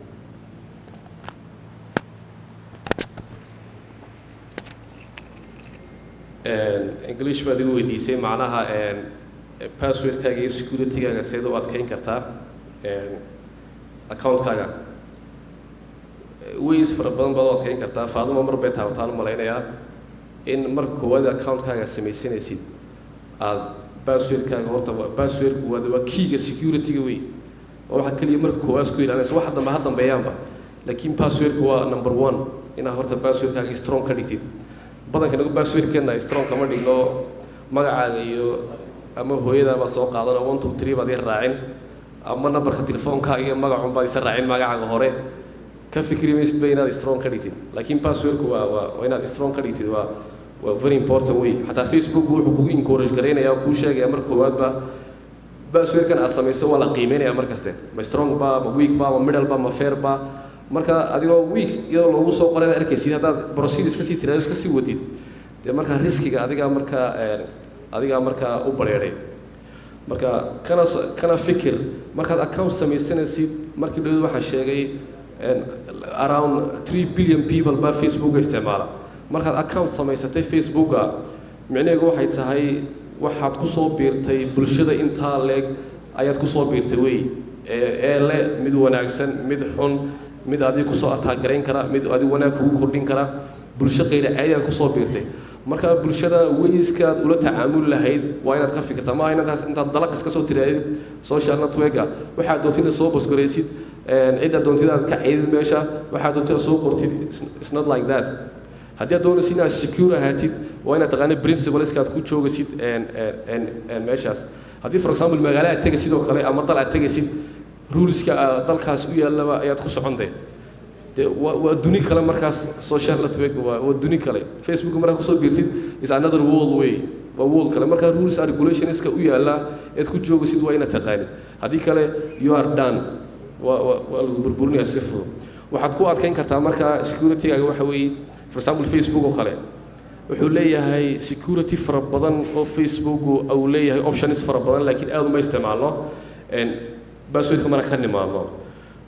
English baad igu weydiisay. Macnaha passwordkaaga iyo securitygaaga seed u adkeyn kartaa accountkaaga? Ways fara badan baad u adkeyn kartaa. Faaduma mar bay taabataan u malaynayaa in marka koowaad accountkaaga samaysanaysid aada passwordkaaga horta passwordku waa keyga securityga wey. Waa waxa keliya marka koowaad isku ilaalinaysa, waxa dambe ha dambeeyaanba, laakiin passwordku waa number one. Inaad horta passwordkaaga strong ka dhigtid. Badanka nagu passwordkeena strong kama dhigno. Magacaaga iyo ama hooyadaabaa soo qaadan oo 1 2 3 baad ii raacin, ama nambarka telefoonkaaga iyo magacun baad isa raacin. Magacaaga hore ka fikri maysid ba inaad strong ka dhigtid, laakiin passwordku waa inaad strong ka dhigtid, waa very important way. Xataa Facebook wuxuu kugu encourage garaynaya oo kuu sheegaya marka koowaadba passwordkan aad samayso waa la qiimeynaya mar kaste, ma strong ba, ma weak ba, ma middle ba, ma fair ba. Marka adigoo weak iyadoo loogu soo qoray inaad arkaysid, haddaad proceed iska sii tiraado, iska sii wadid, dee markaa riskiga adigaa markaa u bareeray. Marka kana fikir markaad account samaysanaysid. Markii dhawed waxaan sheegay Around 3 billion people baa Facebooka isticmaala. Markaad account samaysatay Facebooka, micnaheedu waxay tahay waxaad kusoo biirtay bulshada intaa leeg ayaad kusoo biirtay wey, ee le mid wanaagsan, mid xun, mid adig kusoo attack garayn kara, mid adig wanaag kugu kordhin kara. Bulsho qeyri caadi aad kusoo biirtay. Marka bulshada weyskaad ula tacaamuli lahayd waa inaad ka fikirtaa. Maaha intaas intaad dalaq iska soo tiraadid social networka, waxaad doontida soo post garaysid, cidda doontida aad ka ceydid meesha, waxaad doontida soo qortid. It's not like that. Haddii aad doonaysid inaad secure ahaatid, waa inaad taqaanid principleska aad ku joogaysid meeshaas. Haddii, for example, magaalo aad tegaysid oo kale ama dal aad tegaysid, ruleska dalkaas u yaallaba ayaad ku socontay. Dee waa duni kale markaas. Social network waa duni kale. Facebook markaad kusoo biirtid is another world way, waa world kale. Markaa rules and regulationska u yaalla eed ku joogaysid waa inaad taqaanid. Haddii kale, you are done, waa lagu burburinayaa si fudud. Waxaad ku adkayn kartaa markaa securitygaaga waxa weeye, for example, Facebook oo kale wuxuu leeyahay security fara badan oo Facebook uu leeyahay options fara badan, laakiin aad uma isticmaalno passwordka mana ka nimaadno.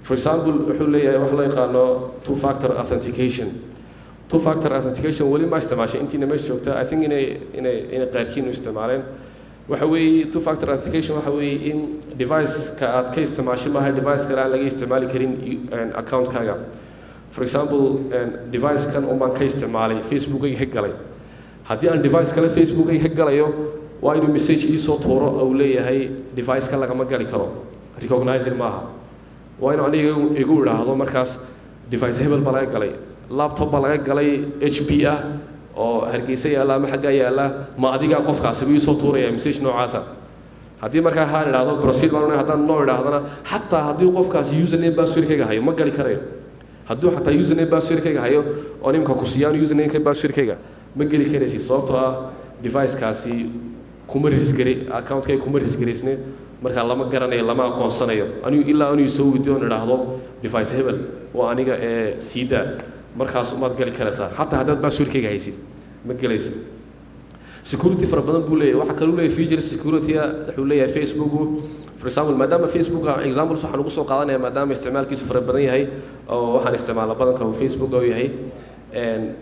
For example, wuxuu leeyahay wax loo yaqaano two factor authentication. Two factor authentication weli ma isticmaashay intiina meesha joogta? I think inay qaarkiin u isticmaaleen. Waxa weeye two factor authentication waxa weeye in device-ka aad ka isticmaashay maaha device kale aan laga isticmaali karin account-kaaga. For example, device-kan un baan ka isticmaalay, Facebookayga ka galay. Haddii aan device kale Facebookayga ka galayo, waa inuu message iisoo tuuro uu leeyahay device-ka lagama gali karo, recognizing maaha. Waa inuu aniga igu idhaahdo markaas device hebel baa laga galay, laptop baa laga galay HP ah oo Hargeysa yaalla ama xaggaa yaalla, ma adigaa qofkaasi buu iisoo tuuraya message noocaasa. Haddii markaa haan idhaahdo, proceed baan. Haddaan no idhaahdana, xataa haddii qofkaasi username passwordkayga hayo, ma gali karayo. Hadduu xataa username passwordkayga hayo oo nimka ku siiyaan usernameka passwordkayga, ma geli karaysid, sababtoo ah devicekaasi kuma register accountkayga kuma register-aysne. Markaa lama garanayo, lama aqoonsanayo anigu ilaa anuu soo weydiyo oon idhaahdo device hebel waa aniga ee siidaa. Markaas umaad gali karaysaa. Xataa haddaad passwordkayga haysid, ma gelaysid. Security fara badan buu leeyahay. Waxaa kaluu leeyahay feature security wuxuu leeyahay Facebooku. For example, maadaama Facebook examples waxaan ugu soo qaadanaya maadaama isticmaalkiisu fara badan yahay oo waxaan isticmaala badanka uu Facebook uu yahay,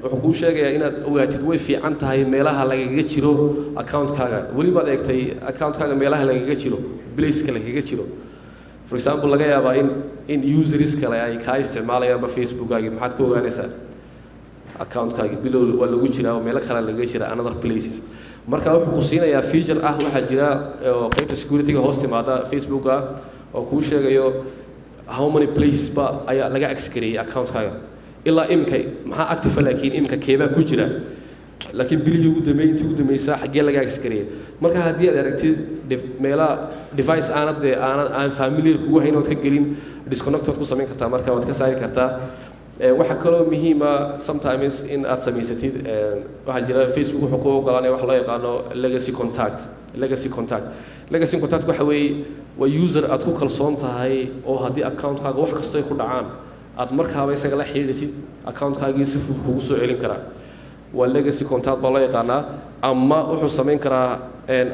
wuxuu kuu sheegayaa inaad ogaatid way fiican tahay meelaha lagaga jiro accountkaaga. Weli baad eegtay accountkaaga meelaha lagaga jiro, placeka lagaga jiro? For example, laga yaabaa in users kale ay kaa isticmaalayaanba Facebookaagi. Maxaad ka ogaanaysaa? Accountkaagi bilow waa lagu jiraa oo meelo kale lagaga jira, another places. Marka wuxuu ku siinayaa feature ah, waxaa jira oo qaybta security-ga hoos timaada Facebooka oo kuu sheegayo how many places ba ayaa laga access gareeyay accountkaaga ilaa iminka, maxaa active, laakiin iminka keebaa ku jira, laakiin bilihii ugu dambeeyay, intii ugu dambaysaa, xaggee laga access gareeyay. Marka haddii aad aragtid meelaha device aanad dee aanad aan familiar kugu hayn ood ka gelin, disconnect waad ku samayn kartaa, marka waad ka saari kartaa. Waxaa kaloo muhiima sometimes in aad samaysatid, waxaa jira Facebook wuxuu ku ogolaanaya wax loo yaqaano legacy contact. Legacy contact waxa weeye waa user aad ku kalsoon tahay oo haddii accountkaaga wax kastoo ay ku dhacaan aad markaaba isaga la xidhiidhaysid, accountkaagii si fudud kugu soo celin karaa. Waa legacy contact baa loo yaqaanaa. Ama wuxuu samayn karaa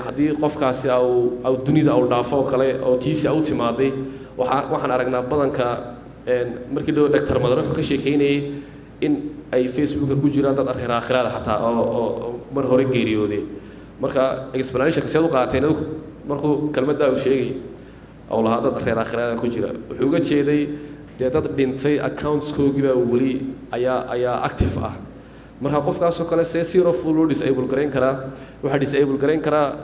haddii qofkaasi au dunida au dhaafo oo kale oo tiisi au timaaday. Waxaan aragnaa badanka markii dhow Dr. Madar wuxuu ka sheekeynayay in ay Facebooka ku jiraan dad reer aakhiraada xataa oo mar hore geeriyooday. Marka explanationka seed u qaateen adigu? Markuu kelmaddaa uu sheegay oo lahaa dad reer aakhiraada ku jira, wuxuu uga jeeday dee dad dhintay accountskoogii baa weli ayaa active ah. Marka qofkaasoo kale see zero full loo disable garayn karaa? Waxaa disable garayn karaa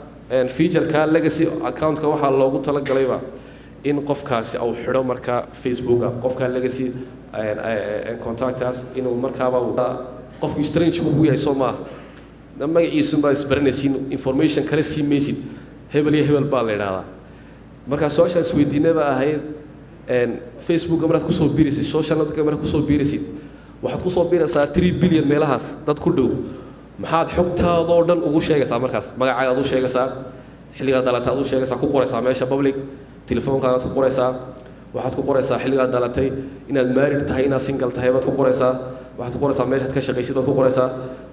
featureka legacy accountka. Waxaa loogu talagalayba in qofkaasi uu xidho marka Facebooka, qofka legacy contactaas inuu markaaba qofku strange buu ku yahay, soo maaha? Magaciisun baad isbaranaysiin, information kale sii maysid, hebel iyo hebel baa la idhahdaa. Marka su-aashaan isweydiinay baa ahayd, Facebooka markaad kusoo biiraysid, social network markaad kusoo biiraysid, waxaad kusoo biiraysaa 3 billion meelahaas dad ku dhow. Maxaad xogtaadoo dhan ugu sheegaysaa markaas? Magacaagaad u sheegaysaa, xilligaad dhalatay aad u sheegaysaa, ku qoraysaa meesha public, telefoonkaagaad ku qoraysaa, waxaad ku qoraysaa xilligaad dhalatay, inaad married tahay, inaad single tahay baad ku qoraysaa, waxaad ku qoraysaa meeshaad ka shaqaysid baad ku qoraysaa,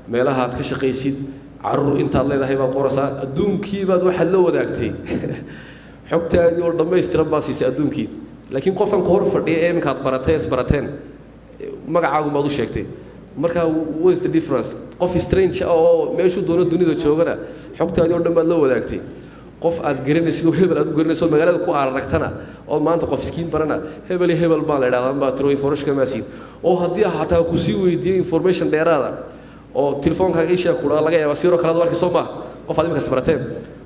meelahaad ka shaqaysid, carruur intaad leedahay baad qoraysaa. Adduunkii baad waxaad la wadaagtay, xogtaadii oo dhammaystiran baa siisay adduunkii. Laakiin qofkan ku hor fadhiya ee iminka aad baratay, isbarateen, magacaagu baad u sheegtay. Marka what is the difference? Qof strange ah oo meeshuu doono dunida joogana xogtaadii oo dhan baad la wadaagtay. Qof aad garanaysid oo hebel aad u garanayso oo magaalada ku aragtana oo maanta qof iskiin barana, hebel iyo hebel baa la idhahdaa, baa tiro information kama siin, oo haddii xataa ku sii weydiiyo information dheeraada oo telefoonkaaga ishaa ku dhaa, laga yaaba siro kale aad u arkayso maaha. Qof aad iminkaas barateen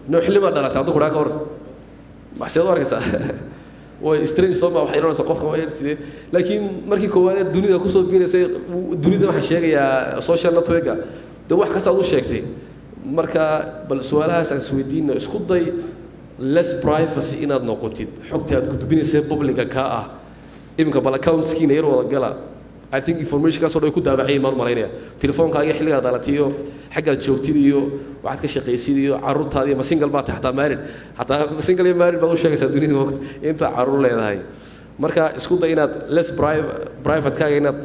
no xilli maa dhalatay hadduu ku dhaa, ka hor maxseed u arkaysaa? Way strange, soo ma? Waxay odhanaysaa qofka waa sidee? Laakiin markii koowaad ee dunida kusoo biiraysay, dunida waxaan sheegayaa social network-a, dee wax kasta aad u sheegtay. Marka bal su-aalahaas aan isweydiino. Isku day less privacy inaad noqotid xogta aad gudbinaysay publica kaa ah. Iminka bal accountskiina yar wada gala. I think informationkaasoo dhan ay ku daabacayeen baan malaynaya: telefoonkaaga, xilligaad dhalatay iyo xaggaad joogtid iyo waxaad ka shaqaysid iyo carruurtaada iyo ma single baa tahay, xataa married, xataa single iyo married baad u sheegaysaa dunida moogta inta carruur leedahay. Marka isku day inaad less private-kaaga inaad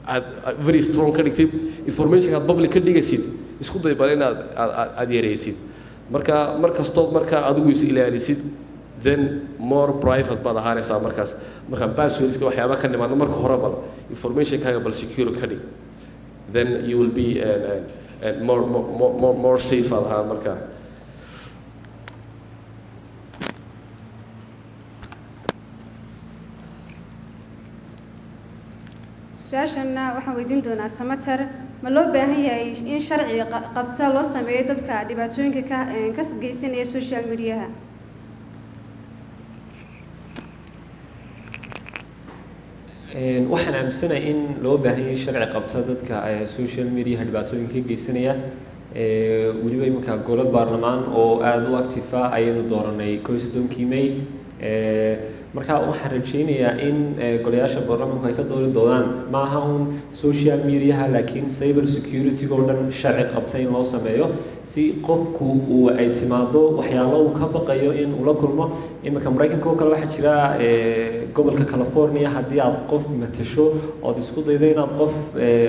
aad very strong ka dhigtid. Informationka aad public ka dhigaysid isku day bal inaad aad aad yaraysid. Marka mar kastood marka adigu is ilaalisid, then more private baad ahaanaysaa. Markaas markaan passwordska waxyaaba ka nimaadno, marka hore bal informationkaaga bal secure ka dhig, then you will be more safe aad ahaan marka. Su-aashanna waxaan weydiin doonaa Samater. Ma loo baahan yahay in sharci qabta loo sameeyo dadka dhibaatooyinka ka geysanaya social mediaha? Waxaan aaminsanahay in loo baahan yahay sharci qabta dadka social mediaha dhibaatooyinka ka geysanaya. Weliba iminka golo baarlamaan oo aada u active ah ayaynu dooranay 31-kii May. Marka waxaan rajaynayaa in golayaasha baarlamaanku ay ka doori doonaan, ma aha un social mediaha, laakiin cyber security oo dhan sharci qabta in loo sameeyo, si qofku uu ay timaado waxyaalo uu ka baqayo in uu la kulmo. Iminka Maraykanka oo kale waxaa jira gobolka California, haddii aad qof matasho ood isku daydo inaad qof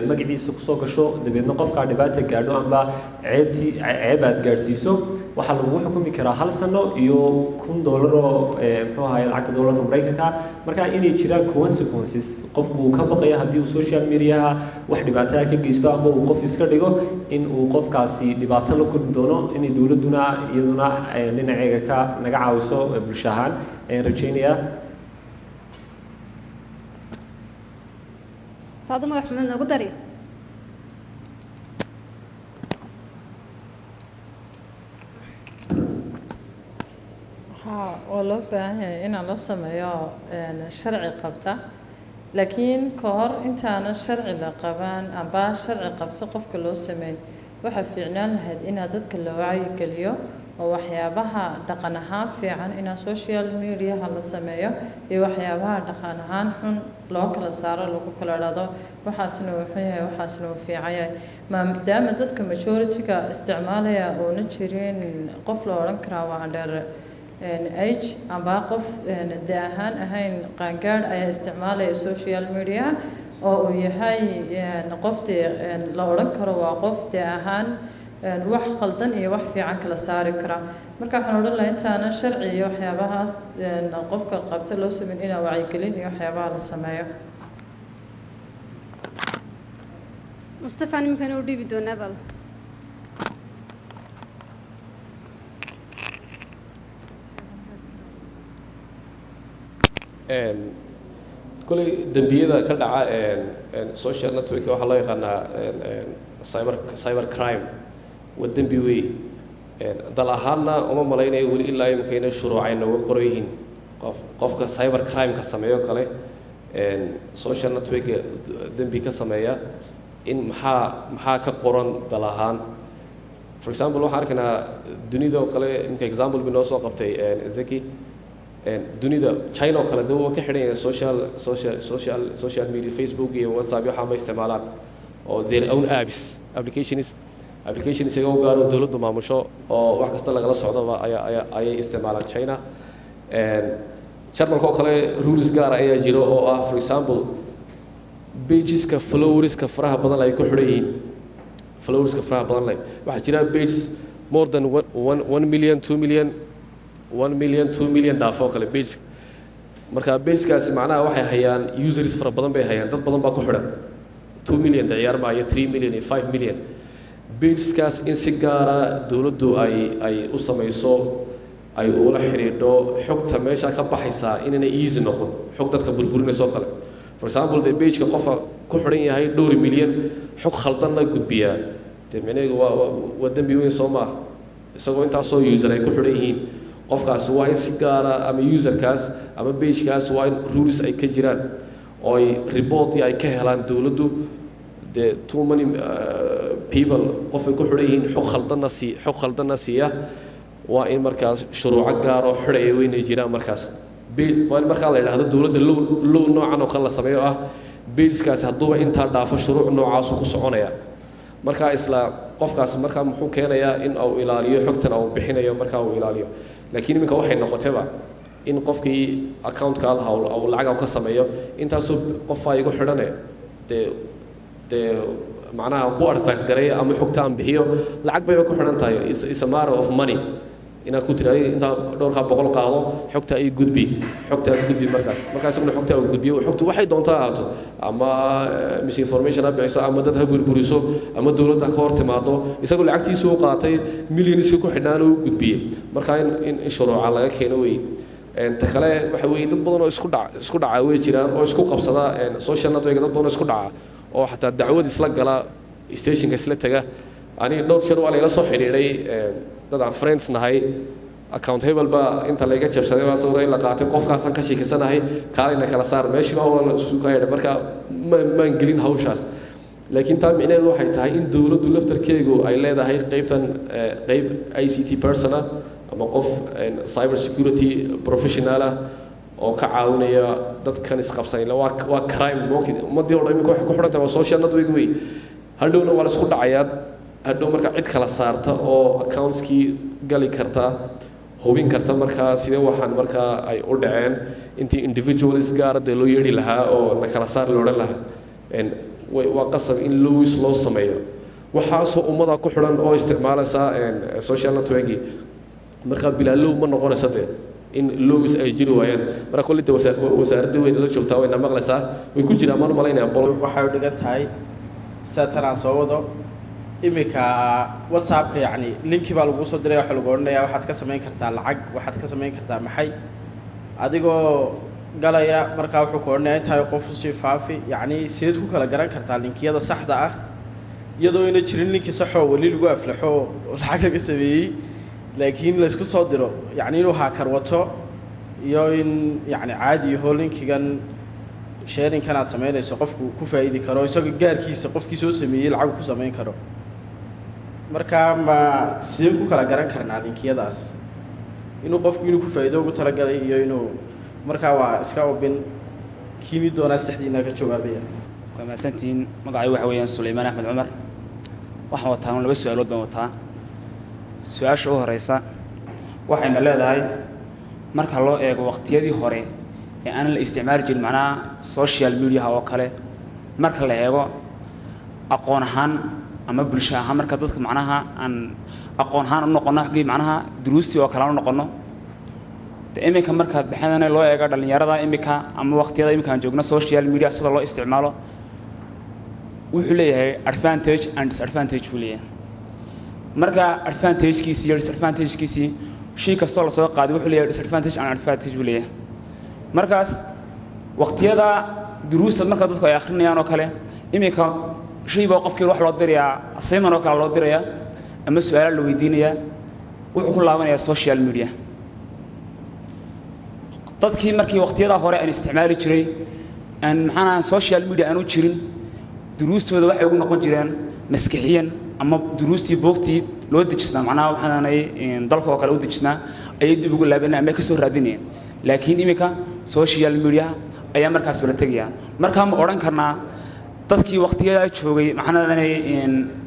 magaciisa kusoo gasho, dabeedna qofkaa dhibaata gaadho amba ceebtii ceeb aad gaadhsiiso, waxaa lagugu xukumi karaa hal sano iyo $1000 oo muxuu ahaye lacagta dollarka Maraykanka. Marka inay jiraan consequences qofku uu ka baqayo haddii uu social mediaha wax dhibaataa ka geysto ama uu qof iska dhigo, in uu qofkaasi dhibaato la kulmi doono, inay dowladduna iyaduna dhinaceega ka naga caawiso bulsho ahaan ayaan rajaynayaa. Faaduma Maxamed, noogu dari. Haa, waa loo baahan yahay inaan loo sameeyo sharci qabta, laakiin ka hor intaanan sharci la qaban amba sharci qabta qofka loo sameyn, waxaa fiicnaan lahayd inaad dadka la wacyigeliyo oo waxyaabaha dhaqan ahaan fiican inaa social mediaha la sameeyo iyo waxyaabaha dhaqan ahaan xun loo kala saaro, lagu kala dhado waxaasna uu xun yahay, waxaasna uu fiican yahay, maadaama dadka majority-ga isticmaalaya uuna jirin qof la odhan karaa waa under age amba qof de ahaan ahayn qaangaadh ayaa isticmaalaya social media, oo uu yahay qof dee la odhan karo waa qof de ahaan wax khaldan iyo wax fiican kala saari kara. Marka waxaan odhan lahaa intaanan sharci iyo waxyaabahaas qofka qabta loo sameyn, inaa wacyigelin iyo waxyaabaha la sameeyo. Mustafa nimankan u dhiibi doonaa bal. Koley dembiyada ka dhaca social network waxaa loo yaqaanaa cyber crime, waa dembi wey. Dal ahaanna uma malaynayo weli ilaa imika inay shuruucay nooga qoran yihiin qofka cyber crime-ka sameeyo kale, social network dembi ka sameeya, in maxaa ka qoran dal ahaan. For example, waxaan arkaynaa dunida oo kale imika, example bi noo soo qabtay Zeki, dunida China oo kale de waa ka xidhan yahay social media, Facebook iyo WhatsApp iyo waxaa ma isticmaalaan, oo their own apps, applications iyaga u gaaro dowladdu maamusho oo wax kasta lagala socdoba ayaa ayaa ayay isticmaalaan China. Jarmalka oo kale rules gaara ayaa jiro oo ah, for example, pageska followerska faraha badan ay ku xidhan yihiin. Followerska faraha badan leh, waxaa jira pages more than 1 million, 2 million, 1 million, 2 million dhaafo kale page. Marka pageskaasi macnaha waxay hayaan users fara badan bay hayaan, dad badan baa ku xidhan, 2 million ciyaar maayo, 3 million iyo 5 million. Pageskaas in si gaara dowladdu ay u samayso, ay ula xidhiidho xogta meesha ka baxaysaa inaanay easy noqon, xog dadka burburinayso oo kale. For example, dee pageka qofa ku xidhan yahay dhowr milyan xog khaldanna gudbiyaa, dee micnaheedu waa dembi weyn, soo maaha? Isagoo intaasoo user ay ku xidhan yihiin, qofkaasi waa in si gaara ama userkaas ama pagekaas waa in rules ay ka jiraan oo ay report ay ka helaan dowladdu. Dee too many people qof ay ku xidhan yihiin xog khaldanna siiya, waa in markaas shuruuco gaar oo xidhaya weynay jiraan. Markaas waa in markaa la yidhaahdo dowladda law noocan oo kale la sameeyo ah, pageskaasi hadduuba intaa dhaafo shuruuc noocaasu ku soconaya. Markaa isla qofkaas markaa muxuu keenayaa? In uu ilaaliyo xogtan uu bixinayo, markaa uu ilaaliyo. Laakiin iminka waxay noqotayba in qofkii accountka lahaa uu lacag ka sameeyo, intaasoo qofaa igu xidhane, dee macnaha ku advertise gareeya ama xogta aan bixiyo, lacag bayba ku xidhan tahay. Is a matter of money inaad ku tiraahdo intaa dhowrkaa boqol qaado, xogta ay gudbi, xogta aad gudbi. Markaas isaguna xogta uu gudbiyo, xogtu waxay doontaa ahaato, ama misinformation ha bixiso, ama dad ha burburiso, ama dowladda ha ka hor timaado, isagoo lacagtiisu u qaatay, millionska ku xidhnaana uu gudbiyey. Marka in shuruuca laga keeno wey. Ta kale waxa weeye, dad badan oo isku dhaca way jiraan oo isku qabsada social network, dad badan oo isku dhaca oo xataa dacwad isla gala, stationka isla taga. Aniga dhowr jeer waa layla soo xidhiidhay dad aan friends nahay, account hebel baa inta layga jabsaday, baa sawira in la qaatay, qofkaasaan ka sheekisanahay, kaalayna kala saar, meeshii baa waa la isu kaayadhay. Marka maan gelin hawshaas, laakiin taa micnaheedu waxay tahay in dowladdu laftarkeegu ay leedahay qaybtan qayb ICT person ah ama qof cyber security professional ah oo ka caawinaya dadkan isqabsanay. Waa crime, moogtid? Ummaddii oo dhan iminka waxay ku xidhan tahay waa social network wey. Hadhowna waa la isku dhacayaa. Hadhow marka cid kala saarta oo accountskii gali karta, hubin karta markaa sidee waxaan markaa ay u dhaceen, intii individuals gaara dee loo yeedhi lahaa oo na kala saar la odhan lahaa, waa qasab in laws loo sameeyo. Waxaasoo ummada ku xidhan oo isticmaalaysa social networkii, markaa bilaa law ma noqonaysa dee in laws ay jiri waayaan. Marka kolley de wasaaradda weyn la joogtaa, wayna maqlaysaa, way ku jiraan maan malaynaya. Waxay u dhigan tahay sida tan aan soo wado iminka. WhatsAppka, yacni linki baa laguu soo diray, waxaa lagu odhanayaa waxaad ka samayn kartaa lacag, waxaad ka samayn kartaa maxay, adigoo galaya. Markaa wuxuu ku odhanayaa intahay qof usii faafi. Yacni sideed ku kala garan kartaa linkiyada saxda ah, iyadoo ayna jirin linki saxoo weli lagu aflaxo oo lacag laga sameeyey, laakiin laysku soo diro, yacni inuu hacker wato iyo in yacni caadi yaho linkigan sharingkan aad samaynayso qofku ku faa'idi karo, isagoo gaarkiisa qofkii soo sameeyey lacag ku samayn karo? Marka ma sideen ku kala garan karnaa linkiyadaas inuu qofku inuu ku faa'iido ugu talagalay iyo inuu markaa waa iska obin kiini doonaa? Saddexdiina ka jawaabaya. Waa mahadsantihiin. Magacay waxa weeyaan Sulaymaan Axmed Cumar. Waxaan wataa laba su-aalood baan wataa. Su-aasha u horeysa waxayna leedahay, marka loo eego waqtiyadii hore ee aanan la isticmaali jirin macnaha social mediaha oo kale, marka la eego aqoon ahaan ama bulsho ahaan, marka dadka macnaha aan aqoon ahaan u noqono xaggii macnaha duruustii oo kale aan u noqono de, iminka marka baxadana loo eego dhallinyarada iminka ama waqtiyada iminka aan joogno, social media sida loo isticmaalo wuxuu leeyahay advantage and disadvantage buu leeyahay. Marka advantagekiisi iyo disadvantagekiisii, shay kastoo lasoo qaaday wuxuu leeyahay disadvantage and advantage buu leeyahay. Markaas waqtiyada duruusta marka dadku ay akhrinayaan oo kale, iminka shay baa qofkii wax loo dirayaa, assignment oo kale loo dirayaa ama su-aala la weydiinayaa, wuxuu ku laabanayaa social media. Dadkii markii waqtiyada hore aan isticmaali jiray aan maxaana social media aanu jirin, duruustooda waxay ugu noqon jireen maskixiyan ama duruustii buugtii loo dejisnaa, macnaha waxaanay dalka oo kale u dejisnaa ayay dib ugu laabanayeen ama ka soo raadinayeen. Laakiin iminka social media ayaa markaas wala tegaya. Markaa ma odhan karnaa dadkii waqtiyadaa joogay macnadanay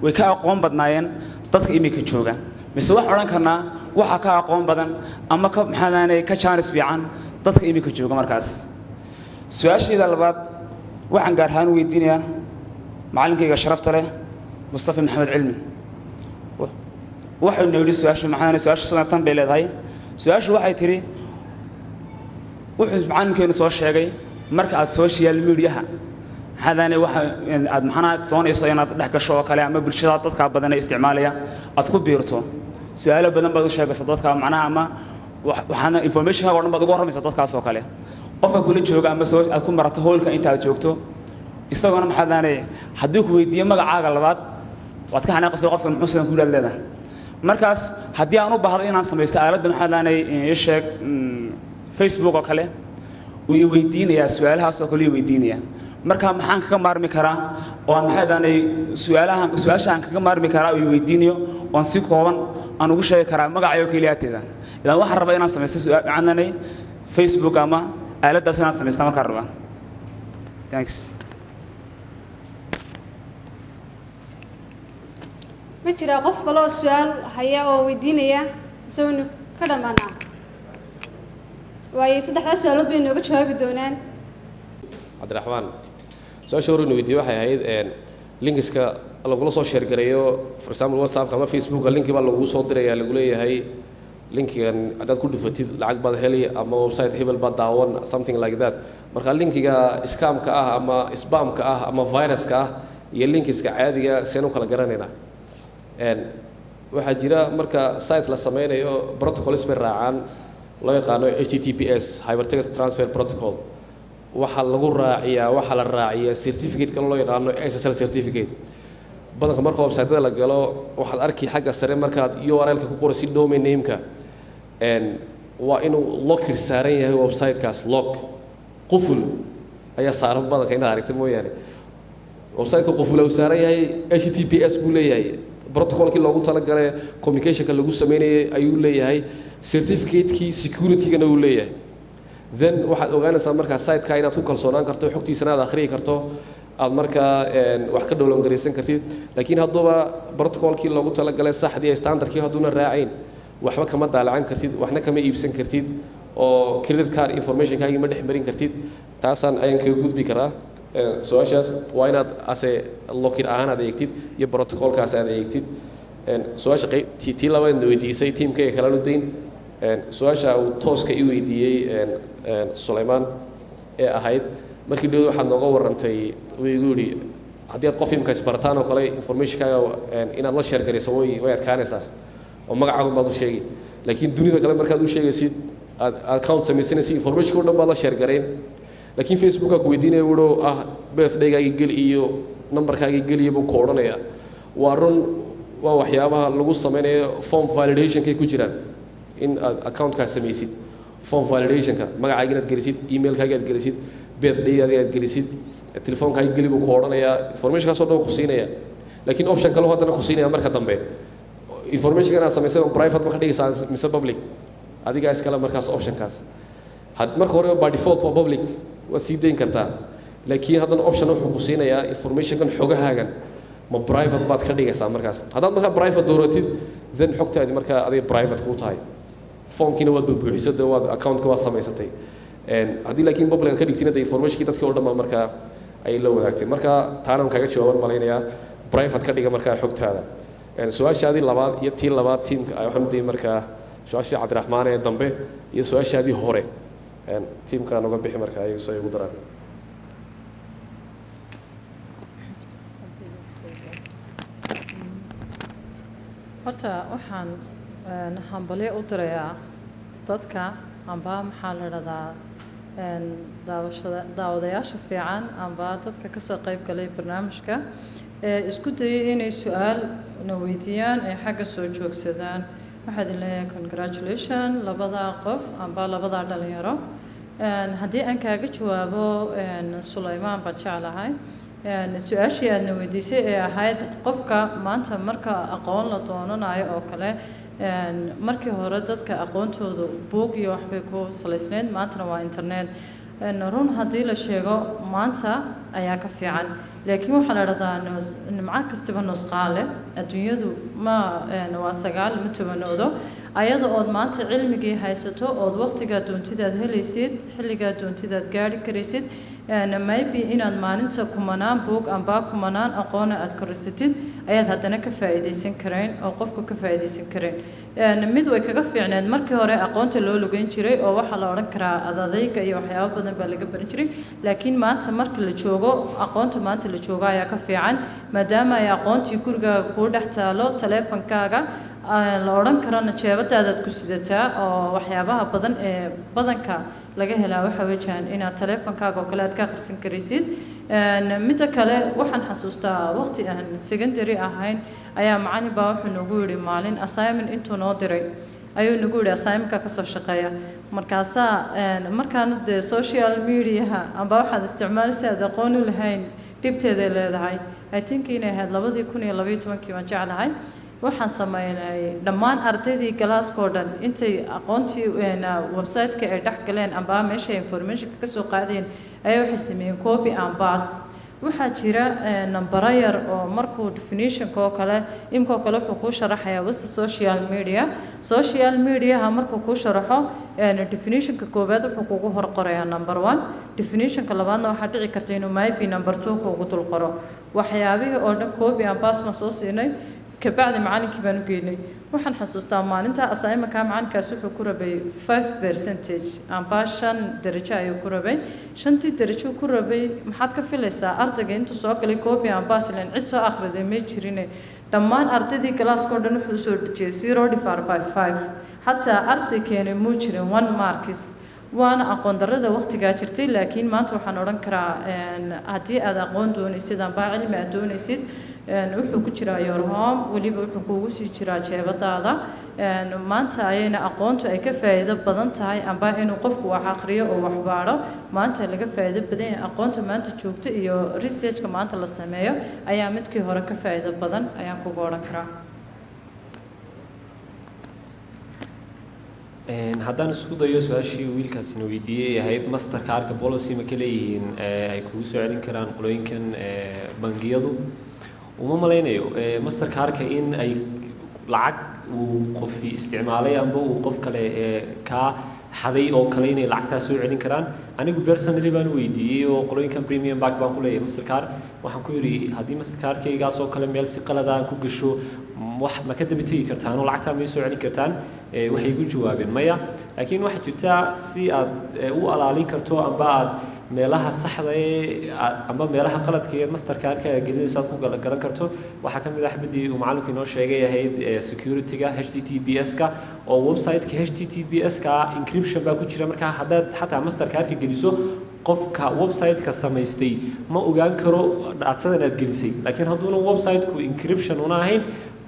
way ka aqoon badnaayeen dadka iminka jooga, mise waxaan odhan karnaa waxaa ka aqoon badan ama ka maxadanay ka jaanis fiican dadka iminka jooga? Markaas su-aashayda labaad waxaan gaar ahaan u weydiinayaa macallinkayga sharafta leh, Mustafa Maxamed Cilmi. Waxaynu yidhi su-aashu maxadanay, su-aashu sidan tan bay leedahay. Su-aashu waxay tidhi Wuxuu macalinkeenu soo sheegay, marka aad social mediaha maxaadaane waxa aad maxanaa doonayso inaad dhex gasho oo kale ama bulshada dadka badan ee isticmaalaya aad ku biirto, su-aalo badan baad u sheegaysa dadka, macnaha ama waxaana informationkaaga o dhan baad uga warramaysa dadkaas oo kale. Qofka kula jooga ama soo aad ku marato hoolka inta aad joogto, isaguna maxaadaane haddii ku weydiiyo magacaaga labaad, waad ka xanaaqaysa. Qofkan muxuu sidan ku leedahay? Markaas haddii aan u baahdo inaan samaysto aaladda maxaadaane ii sheeg Facebook oo kale, wuu i weydiinayaa su-aalahaas oo kale i weydiinayaa. Marka maxaan kaga maarmi karaa oo aan maxaadaanay su-aalahan su-aasha aan kaga maarmi karaa oo i weydiinayo oon si kooban aan ugu sheegi karaa magacayo keliyateeda? Ilaan waxaan rabaa inaan samaysto maxaadaanay Facebook ama aaladdaas inaan samaysta markaan rabaa. Thanks. Ma jiraa qof kale oo su-aal haya oo weydiinaya isagonu ka dhammaanaa? Waayo, saddexdaas su-aalood bay nooga jawaabi doonaan. Cabdiraxmaan, su-aasha hore inu weydiiyey waxay ahayd linkiska lagula soo share gareeyo, for example WhatsAppka ama Facebooka, linki baa lagugu soo diraya, lagu leeyahay linkigan haddaad ku dhufatid lacag baad heli ama website hebel baad daawan, something like that. Marka linkiga scamka ah ama spamka ah ama viruska ah iyo linkiska caadiga seen u kala garanaynaa? Waxaa jira marka site la sameynayo protocols bay raacaan loo yaqaano HTTPS, Hypertext Transfer Protocol. Waxaa lagu raaciyaa, waxaa la raaciyaa certificate kale loo yaqaano SSL certificate. Badanka marka website-ada la galo, waxaad arki xagga sare markaad URL-ka ku qoraysid domain name-ka, waa inuu locked saaran yahay website-kaas. Lock, quful ayaa saaran badanka inaad aragta mooyaane. Website-ka quful uu saaran yahay, HTTPS buu leeyahay, protocolkii loogu talagalay communicationka lagu sameynayay ayuu leeyahay, certificate-kii security-gana uu leeyahay. Then waxaad ogaanaysaa markaa site-ka inaad ku kalsoonaan karto, xogtiisana aad akhriyi karto, aad markaa wax ka download garaysan kartid. Laakiin hadduuba protocolkii loogu talagalay saxdii ee standardkii hadduuna raacayn, waxba kama daalacan kartid, waxna kama iibsan kartid, oo credit card informationkaagii ma dhex marin kartid. Taasaan ayaan kaga gudbi karaa su-aashaas. Waa inaad ase locked ahaan aad eegtid iyo protocolkaas aad eegtid. Su-aasha tii labaadna weydiisay tiimkayga kalanu dayn. Su-aasha uu tooska i weydiiyey Sulaymaan ee ahayd, markii dhow waxaad nooga warrantay, wuu igu yidhi, haddii aad qof imka isbarataan oo kale, informationkaaga inaad la share garayso way adkaanaysaa oo magacaagun baad u sheegi, laakiin dunida kale markaad u sheegaysid, aad account samaysanaysid, informationka o dhan baad la share garayn, laakiin Facebooka ku weydiinaya wuxuu ah birthday-gaagii geli iyo numberkaagii geliya buu ku odhanaya. Waa run, waa waxyaabaha lagu sameynayo form validationkay ku jiraan in aad accountkaas samaysid. Form validationka magacaaga inaad gelisid, emailkaaga aad gelisid, birthday-gaagi aad gelisid, telefoonkaaga geli buu ku odhanayaa, informationkaas oo dhan ku siinaya. Laakiin option kale haddana ku siinaya marka dambe, informationka inaad samaysay private ma ka dhigaysaa mise public, adigaa iskale markaas optionkaas. Had marka hore by default waa public, waad sii dayn kartaa, laakiin haddana option wuxuu ku siinayaa informationkan, xogahaagan ma private baad ka dhigaysaa. Markaas haddaad markaa private dooratid, then xogtaadi markaa aday private kuu tahay, foomkiina waad buubuuxisay, dee waad accountka waad samaysatay. Haddii laakiin public aad ka dhigtina, dee informationkii dadkii oo dhan baa markaa ay la wadaagtay. Marka taana waan kaaga jawaaban malaynayaa, private ka dhiga markaa xogtaada. Su-aashaadii labaad iyo tii labaad tiimka waxaan u dayay markaa su-aashii Cabdiraxmaan ee dambe iyo su-aashaadii hore tiimkaan uga bixi markaa iyagu soo igu daraan. Horta waxaan hambalyo u dirayaa dadka amba maxaa la dhahdaa daawashada daawadayaasha fiican amba dadka kasoo qayb galay barnaamijka ee isku dayay inay su-aal na weydiiyaan ee xagga soo joogsadaan. Waxaa idin leeyahay congratulation labadaa qof amba labadaa dhalinyaro. Haddii aan kaaga jawaabo Sulaymaan baan jeclahay, su-aashii aadna weydiisay ee ahayd qofka maanta marka aqoon la doonanayo oo kale, markii hore dadka aqoontoodu buug iyo waxbay ku salaysnayd, maantana waa internet. Run haddii la sheego, maanta ayaa ka fiican, laakiin waxaa la dhahdaa nimco kastaba nusqaan leh. Adduunyadu ma waa sagaal ma tobanoodo. Ayada ood maanta cilmigii haysato, ood waqtigaa doontidaad helaysid, xilligaa doontidaad gaari karaysid, maybe inaad maalinta kumanaan buug amba kumanaan aqoona aad korisatid, ayaad haddana ka faa'iidaysan karayn oo qofku ka faa'iidaysan karayn. Mid way kaga fiicneed markii hore aqoonta loo lugeyn jiray, oo waxaa la odhan karaa adadayga iyo waxyaabo badan baa laga baran jiray. Laakiin maanta marka la joogo, aqoonta maanta la joogo ayaa ka fiican, maadaama ay aqoontii gurigaaga kuu dhex taalo, taleefankaaga la odhan karana jeebadaadaad ku sidataa, oo waxyaabaha badan ee badanka laga helaa waxa weeyaan inaad taleefankaaga oo kale aad ka akhrisan karaysid. Midda kale, waxaan xasuustaa waqti aan secondary ahayn ayaa macalin baa wuxuu nagu yidhi maalin assignment intuu noo diray ayuu nagu yidhi, "Assignmentka kasoo shaqeeya." Markaasaa markaana dee social mediaha amba waxaad isticmaalaysa aad aqoon u lahayn, dhibteeday leedahay. I think inay ahayd 2012-kii baan jeclahay. Waxaan sameynay dhammaan ardaydii classkoo dhan intay aqoontii website-ka ay dhex galeen amba meesha informationka ka soo qaadeen ayaa waxay sameeyeen copy and paste. Waxaa jira nambaro yar oo markuu definitionka oo kale, imka oo kale, wuxuu kuu sharaxayaa wasta social media. Social mediaha markuu kuu sharaxo, definitionka koowaad wuxuu kugu hor qorayaa number one, definitionka labaadna waxaa dhici karta inuu maybe number two kuugu dul qoro. Waxyaabihii oo dhan copy and paste baan soo siinay, kabacdi macallinkii baan u geynay. Waxaan xasuustaa maalinta assignmentka macalinkaas wuxuu ku rabay 5% amba 5 darajo ayuu ku rabay. Shantii darajo ku rabay, maxaad ka filaysaa ardayga intuu soo galay copy and paste len cid soo akhriday may jirine? Dhammaan ardaydii classkoo dhan wuxuu usoo dejiyay 0 divided by 5. Xataa arday keenay muu jirin one marks. Waana aqoon darrada waqtigaa jirtay. Laakiin maanta waxaan odhan karaa, haddii aad aqoon doonaysid amba cilmi aad doonaysid, wuxuu ku jiraa your home, weliba wuxuu kuugu sii jiraa jeebadaada. Maanta ayayna aqoontu ay ka faa'iido badan tahay, amba inuu qofku wax aqriyo oo wax baadho maanta laga faa'iido badan yahay. Aqoonta maanta joogta iyo researchka maanta la sameeyo ayaa midkii hore ka faa'iido badan ayaan kugu odhan karaa. Haddaan isku dayo su-aashii wiilkaasina weydiiyey ahayd, Mastercardka policy ma ka leeyihiin ay kugu soo celin karaan qolooyinkan bangiyadu? Uma malaynayo Mastercardka in ay lacag uu qofi isticmaalay amba uu qof kale kaa xaday oo kale inay lacagtaas soo celin karaan. Anigu personally baan u weydiiyey oo qolooyinkan Premium Bank baan ku leeyahay Mastercard. Waxaan ku yidhi, haddii Mastercardkaygaas oo kale meel si qalada aan ku gasho, wax ma ka daba tegi kartaan oo lacagtaa ma ii soo celin kartaan? Waxay igu jawaabeen maya. Laakiin waxaa jirta si aad u alaalin karto amba aad meelaha saxda ee amba meelaha qaladka ee Mastercardka gelinayso aad ku garan karto. Waxaa ka mid ah xabadii uu macallinku inoo sheegay ahayd security-ga HTTPS-ka, oo website-ka HTTPS-ka encryption baa ku jira. Markaa haddaad xataa Mastercardka geliso, qofka website-ka samaystay ma ogaan karo datadan aad gelisay. Laakiin hadduuna website-ku encryption una ahayn,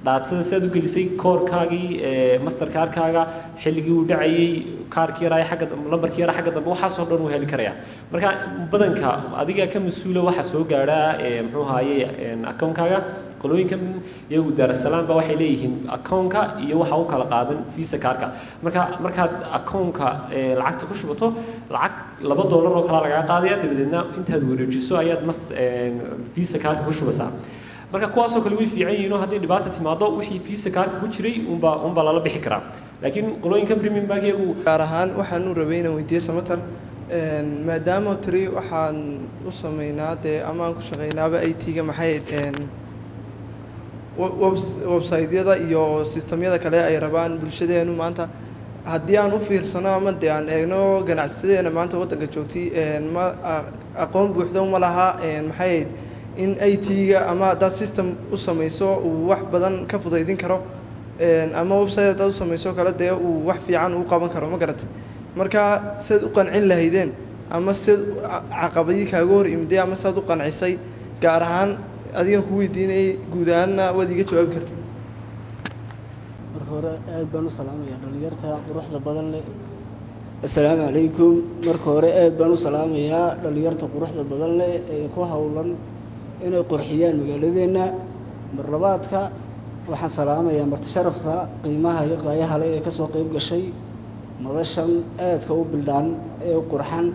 datada sidaad u gelisay, koorkaagii Mastercardkaaga, xilligii uu dhacayay, kaarkii yaraa xagga, lambarkii yaraa xagga dambe, waxaasoo dhan uu heli karaya. Marka badanka adiga ka mas-uula waxa soo gaadha, muxuu ahaaye, akoonkaaga. Qolooyinkan iyagu Daarasalaam ba waxay leeyihiin akoonka iyo waxa u kala qaadan Visa kaarka. Marka markaad akoonka lacagta ku shubato, lacag $2 oo kala lagaa qaadaya, dabadeedna intaad wareejiso ayaad mas Visa kaarka ku shubaysaa. Marka kuwaasoo kale way fiican yihiin oo haddii dhibaata timaado, wixii Visa kaarka ku jiray unbaa lala bixi karaa. Laakiin qolooyinka Premium Bank iyagu Gaar ahaan waxaan u rabay inaan weydiiyo Samatar, maadaama tiri waxaan u sameynaa dee ama aan ku shaqeynaaba IT-ga, maxay website-yada iyo systemyada kale ay rabaan bulshadeenu maanta? Haddii aan u fiirsano ama dee aan eegno ganacsadeena maanta waddanka joogtay, ma aqoon buuxda uma laha, maxay in IT-ga ama haddaad system u samayso uu wax badan ka fudaydin karo, ama website haddaad u samayso kale dee uu wax fiican u qaban karo, ma garatay? Marka sidaad u qancin lahaydeen ama sidaad caqabadii kaaga hor imiday ama sidaad u qancisay, gaar ahaan adigan ku weydiinayay, guud ahaanna waad iiga jawaabi kartay. Marka hore aad baan u salaamayaa dhalinyarta quruxda badan leh. Assalaamu calaykum. Marka hore aad baan u salaamayaa dhalinyarta quruxda badan leh ee ku howlan inay qurxiyaan magaaladeenna. Mar labaadka waxaan salaamayaa marti sharafta qiimaha iyo qaayaha leh ee ka soo qayb gashay madashan aadka u bildhaan ee u qurxan.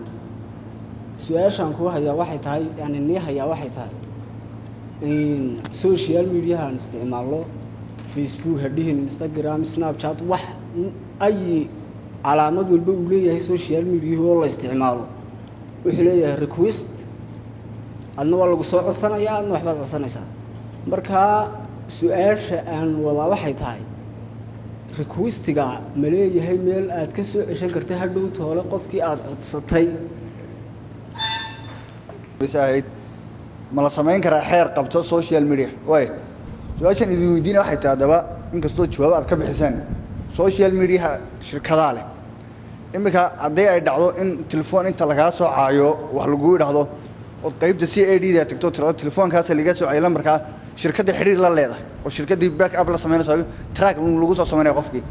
Su-aashaan kuu hayaa waxay tahay, yani nii hayaa waxay tahay, social mediaha aan isticmaalno, Facebook hadhihin, Instagram, Snapchat, wax Ay calaamad walba uu leeyahay social media oo la isticmaalo, wuxuu leeyahay request. Adna waa lagu soo codsanayaa, adna waxbaad codsanaysaa. Markaa su-aasha aan wadaa waxay tahay, requestiga ma leeyahay meel aad ka soo ceshan karta hadhow toole qofkii aada codsatay? Ahayd, ma la samayn karaa xeer qabto social media? Way su-aashan idin weydiina waxay tahay, haddaba inkastoo jawaabo aad ka bixiseen, social mediaha shirkadaa leh. Iminka haddii ay dhacdo in telefoon inta lagaa soo caayo, wax lagu idhaahdo, ood qaybta CID da tagto, tirado telefoonkaasa laga soo caayay lambarkaa, shirkadda xidhiir la leedahay oo shirkaddii back up la samaynayso, track lagu soo samaynaya qofkii.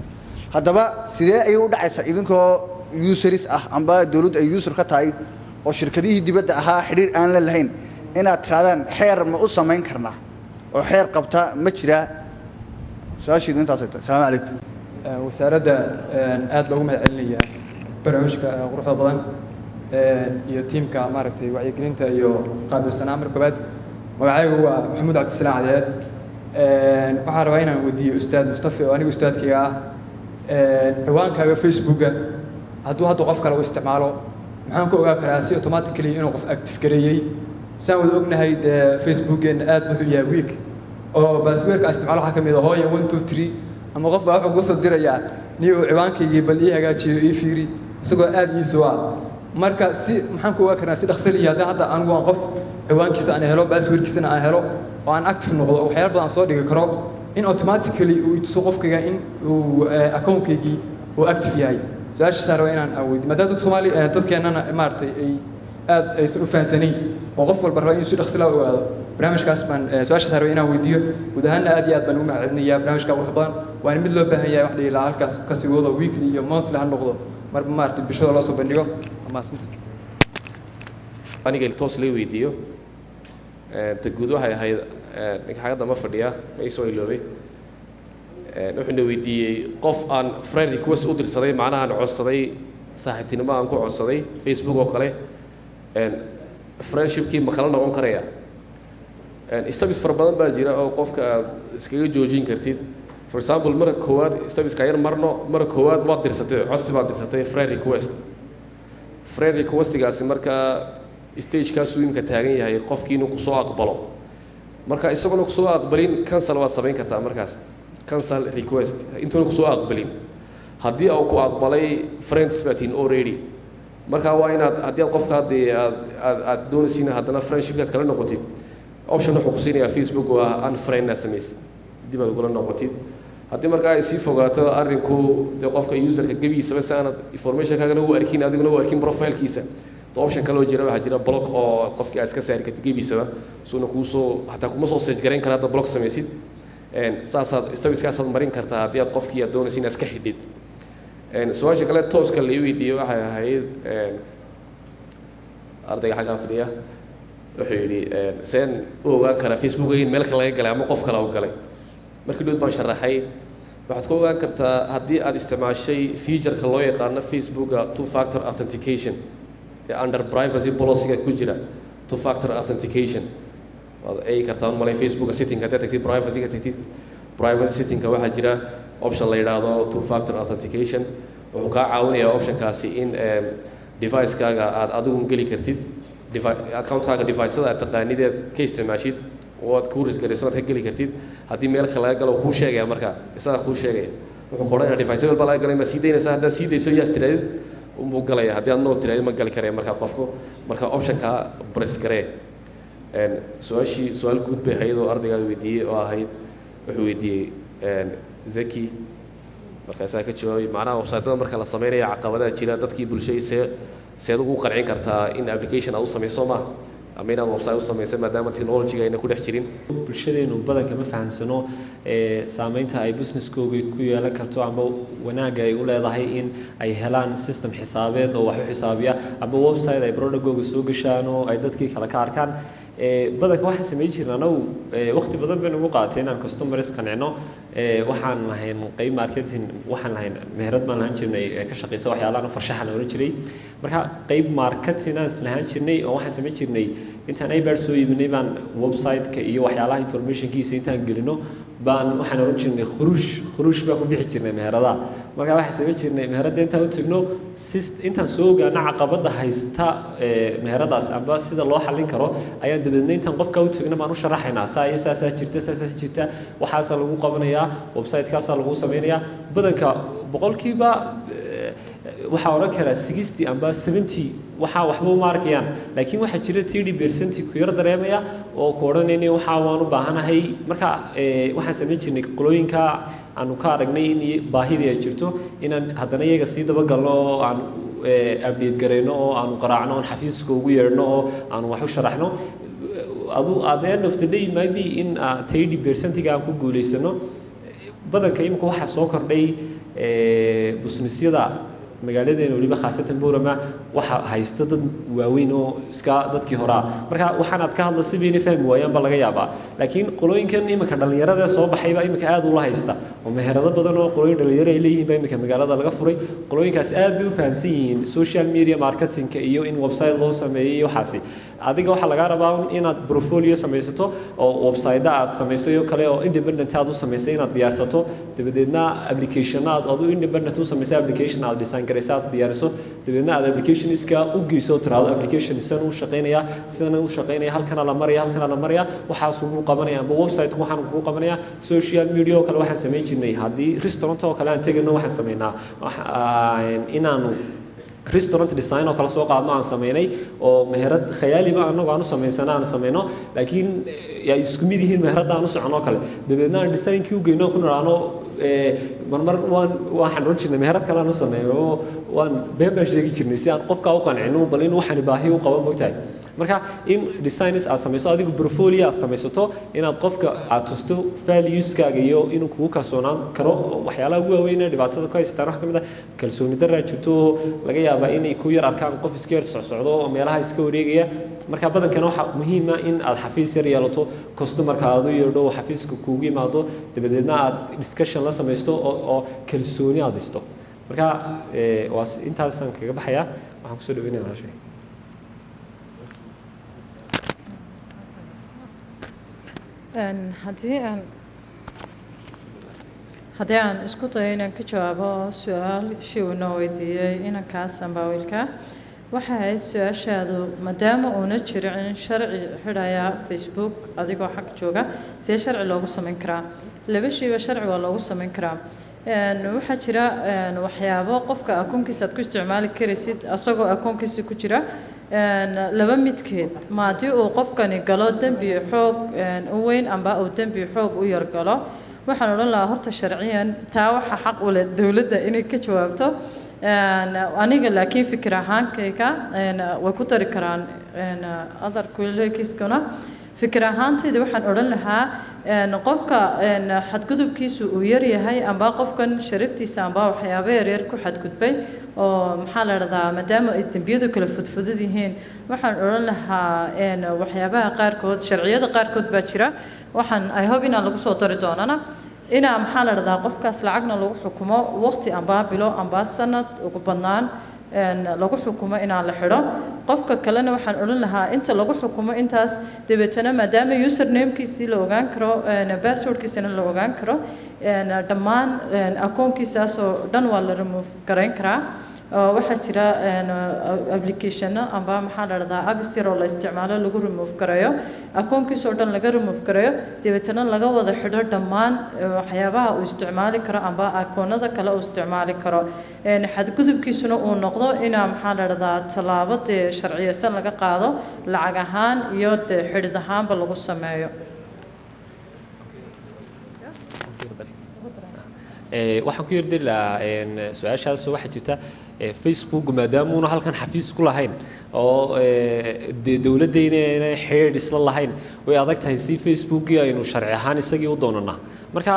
Haddaba sidee ayay u dhacaysaa idinkoo users ah amba dawladdu ay user ka tahay oo shirkadihii dibadda ahaa xidhiir aan la lahayn, inaad tirahdaan xeer ma u samayn karnaa oo xeer qabta ma jiraa? Su-aashiidu intaasay tahay. Asalaamu calaykum. Wasaaradda aad baa ugu mahad celinayaa barnaamijka quruxda badan iyo tiimka maaragtay wacyigelinta iyo qaabilsanaa. Marka koowaad, magacaygu waa Maxamuud Cabdisalaam Cadeed. Waxaan rabaa inaan weydiiyo Ustaad Mustafa oo aniga ustaadkayga ah: ciwaankaaga Facebooka hadduu hadda qof kale u isticmaalo, maxaan ku ogaa karaa si automatically inuu qof active gareeyey? Saan wada ognahay dee, Facebookeenna aad wuxuu yahay weak, oo passwordka aan isticmaalo waxaa ka mid ah hooya 1 2 3, ama qof baa wuxuu kusoo dirayaa niyo ciwaankaygii bal ii hagaajiyo, ii fiiri, isagoo aad iisoo ah. Marka si maxaan ku ogaa karnaa si dhaqso lihi haddii hadda anigu aan qof ciwaankiisa aan helo, passwordkiisana aan helo, oo aan active noqdo oo waxyaalo badan aan soo dhigi karo, in automatically uu ituso qofkayga in uu accountkaygii uu active yahay? Su-aashaasaan rabaa inaan weydiyo, maadaama dadka Soomaali dadkeennana maaragtay ay aad aysan u fahansanayn oo qof walba raba inuu si dhaqsi la ogaado barnaamijkaas baan su-aashaas rabay inaan weydiiyo. Guud ahaanna aad iyo aad baan ugu mahad celinayaa barnaamijka qurux badan, waana mid loo baahan yahay. Wax dhihi lahaa, halkaas kasii wado, weekly iyo monthly ha noqdo, marba maaragtay bulshada loo soo bandhigo. Waa mahadsanta. Aniga toos lay weydiiyo, ta guud waxay ahayd, ninka xagga damba fadhiya ma ii soo iloobay, wuxuuna weydiiyey qof aan friend request u dirsaday, macnaha aan codsaday saaxiibtinimo aan ku codsaday Facebook oo kale, friendshipkii ma kala noqon karaya? Steps fara badan baa jira oo qofka aad iskaga joojin kartid. For example, marka koowaad, stepska yar marno. Marka koowaad waad dirsatay codsi, baad dirsatay friend request. Friend requestigaasi markaa stagekaasuu imika taagan yahay, qofkii inuu kusoo aqbalo. Marka isaguna kusoo aqbalin, cancel waad samayn kartaa markaas, cancel request, intuuna kusoo aqbalin. Haddii uu ku aqbalay, friends baa tihin already. Marka waa inaad, haddii aad qofka haddii aad doonaysiin haddana friendshipkaad kala noqotid, option wuxuu ku siinayaa Facebook oo ah unfriend aad samaysid, dib aad ugula noqotid. Haddii markaa ay sii fogaato arrinku, dee qofka userka gebigiisaba si aanad informationkaagana u arkin, adiguna u arkin profilekiisa, option kaloo jira waxaa jira block, oo qofkii aad iska saari kartid gebiisaba, suuna kuusoo hataa kuma soo search garayn kara hadda block samaysid. Saasaad stepskaasaad marin kartaa haddii aad qofkii aad doonaysa inaad iska xidhid. Su-aasha kale tooska la ii weydiiyey waxay ahayd, ardayga xaggan fadhiya wuxuu yidhi, seen u ogaan karaa Facebook in meel kale laga galay ama qof kale u galay? Markii dhood baan sharaxay. Waxaad ku ogaan kartaa haddii aad isticmaashay featureka loo yaqaano Facebooka two factor authentication ee under privacy policyga ku jira. Two factor authentication waad eegi kartaa malay Facebooka setting haddaad tagtid, privacyga tagtid, privacy settingka waxaa jira option la yidhaahdo two factor authentication. Wuxuu kaa caawinayaa optionkaasi in devicekaaga aad adigu geli kartid, accountkaaga devicada aad taqaanideed ka isticmaashid oo aad ku risgarayso aad ka geli kartid. Haddii meel kale laga galo, kuu sheegaya markaa, isagaa kuu sheegaya. Wuxuu ku odhanaya, device hebel baa laga galay, ma sii daynaysaa? Haddaad sii dayso, yes tiraadid, unbuu galaya. Haddii aad no tiraadid, ma gali karaya markaa qofku. Marka optionkaa press garee. Su-aashii su-aal guud bay ahayd oo ardaygaa weydiiyey, oo ahayd, wuxuu weydiiyey Zaki, markaasaa ka jawaabay, macnaha website-ada marka la sameynaya caqabadaha jira, dadkii bulshadii see seed ugu qancin kartaa in application aad u samayso maaha ama inaad website u samayso, maadaama technology-ga ayna ku dhex jirin. Bulshadeenu badanka ma fahansano saameynta ay businesskooga ku yeelan karto ama wanaagga ay u leedahay in ay helaan system xisaabeed oo wax u xisaabiya ama website ay productgooga soo gashaan oo ay dadkii kale ka arkaan. Badanka waxaan samayn jirnay anagu, waqti badan baynu ugu qaatay inaan customers qancino. Waxaan lahayn qeyb marketing, waxaan lahayn meherad baan lahaan jirnay ka shaqeysa waxyaalahan farshaxan la oran jiray. Marka qeyb marketing aan lahaan jirnay oo waxaan samayn jirnay, intaan iPad soo iibinay baan website-ka iyo waxyaalaha informationkiisa intaan gelino baan waxaan oran jirnay khuruush, khuruush baan ku bixi jirnay meheradaha. Marka Marka waxaan samayn jirnay meheradda intaan u tegno, si intaan soo ogaano caqabadda haysta meheradaas amba sida loo xallin karo, ayaan dabadeedna intaan qofka u tegno baan u sharaxaynaa: saa iyo saasaa jirta, saasaa jirta, waxaasaa lagu qabanayaa, website-kaasaa lagu sameynayaa. Badanka boqolkiiba waxaa odhan karaa 60 amba 70 waxaa waxba uma arkayaan, laakiin waxaa jira 30% ku yar dareemaya oo ku odhanayna waxaa waan u baahanahay. Marka waxaan samayn jirnay qolooyinka aanu ka aragnay in baahidii ay jirto inaan haddana iyaga sii dabagalno oo aan update garayno oo aanu qaraacno oon xafiiska ugu yeedhno oo aanu wax u sharaxno. Adu at the end of the day, maybe in 30%-ga aan ku guulaysano. Badanka imika waxaa soo kordhay businessyada magaaladeena, weliba khaasatan Boorama, waxa haysta dad waaweyn oo iska dadkii horaa. Marka waxaan aad ka hadla si bayna fahmi waayaan ba laga yaabaa, laakiin qolooyinkan iminka dhallinyarada soo baxayba iminka aad ula haysta oo meherado badan oo qolooyin dhalinyaro ay leeyihiin baa iminka magaalada laga furay. Qolooyinkaas aad bay u fahansan yihiin social media marketingka iyo in website loo sameeyey iyo waxaasi. Adiga waxaa lagaa rabaa inaad portfolio samaysato oo website aad samaysay oo kale oo independent aad u samaysay inaad diyaarsato, dabadeedna application aad adu independent u samaysay, application aad design garaysa aad diyaariso, dabadeedna aad applicationska u geyso oo tiraahdo application sidan u shaqaynaya, sidan u shaqaynaya, halkana la maraya, halkana la maraya, waxaasuu kuu qabanaya amba website waxaan kuu qabanaya. Social media oo kale waxaan samayn jirnay, haddii restaurant oo kale aan tegayno, waxaan samaynaa inaanu restaurant design oo kale soo qaadno aan samaynay oo meherad khayaaliba annagu aan u samaysana aan samayno, laakiin ay isku mid yihiin meheradda aan u socono oo kale, dabeedna aan designkii u geyno ku nidhaahno. Marmar waan waxaan oran jirnay meherad kale aan u sameeyo oo waan been baan sheegi jirnay si aan qofka u qancino bal in waxani baahi u qabo, mogtahay. Marka in designs aad samayso, adigu portfolio aad samaysato, inaad qofka aad tusto valueskaaga iyo inuu kugu kalsoonaan karo. Waxyaalaha ugu waaweyn ee dhibaatada ku haystaan waxaa ka mid ah kalsooni daraa jirto oo laga yaabaa inay ku yar arkaan qof iska yar socsocdo oo meelaha iska wareegaya. Marka badankana waxaa muhiima in aad xafiis yar yeelato, customerka aad u yeedho oo xafiiska kuugu yimaado, dabadeedna aad discussion la samaysto oo kalsooni aad dhisto. Marka waa intaasaan kaga baxayaa. Waxaan kusoo dhaweynaya walaashay. Haddii aan isku dayo inaan ka jawaabo su-aashii uu noo weydiiyey inankaas amba wiilka, waxay ahayd su-aashaadu: maadaama uuna jirin sharci xidhaya Facebook adigoo xag jooga, see sharci loogu samayn karaa? Laba shayba sharci waa loogu samayn karaa. Waxaa jira waxyaabo qofka akoonkiisa aad ku isticmaali karaysid asagoo akoonkiisa ku jira. Laba midkeed: ma haddii uu qofkani galo dembi xoog u weyn amba uu dembi xoog u yar galo, waxaan odhan lahaa horta sharciyan taa waxaa xaq u leh dowladda inay ka jawaabto. Aniga laakiin fikir ahaankayga way ku dari karaan other colleagues-kuna. Fikir ahaantayda waxaan odhan lahaa qofka xadgudubkiisu uu yar yahay amba qofkan sharaftiisa amba waxyaabo yaryar ku xadgudbay oo maxaa la dhahdaa, maadaama ay dembiyadu kala fudfudud yihiin, waxaan odhan lahaa waxyaabaha qaarkood, sharciyada qaarkood baa jira, waxaan I hope inaan lagu soo dari doonana, inaa maxaa la dhahdaa, qofkaas lacagna lagu xukumo waqti ambaa bilo ambaa sanad ugu badnaan lagu xukumo inaan la xidho. Qofka kalena waxaan odhan lahaa inta lagu xukumo intaas, dabeetana maadaama usernamekiisii la ogaan karo, passwordkiisana la ogaan karo, dhammaan akoonkiisaasoo dhan waa la remove garayn karaa. Waxaa jira applicationo amba maxaa la dhahdaa, apps yar oo la isticmaalo lagu remove gareeyo akoonkiisoo dhan, laga remove gareeyo, dabeetana laga wada xidho dhammaan waxyaabaha uu isticmaali karo amba akoonada kale uu isticmaali karo. Xadgudubkiisuna uu noqdo inaa maxaa la dhahdaa, tallaabo dee sharciyeysan laga qaado, lacag ahaan iyo dee xidhid ahaanba lagu sameeyo. Waxaan ku yardiri lahaa su-aashaas. Waxaa jirta Facebook maadaamuuna halkan xafiis ku lahayn oo dee dowladdayna xidhiidh isla lahayn, way adag tahay si Facebookii aynu sharci ahaan isagii u doonanaa. Marka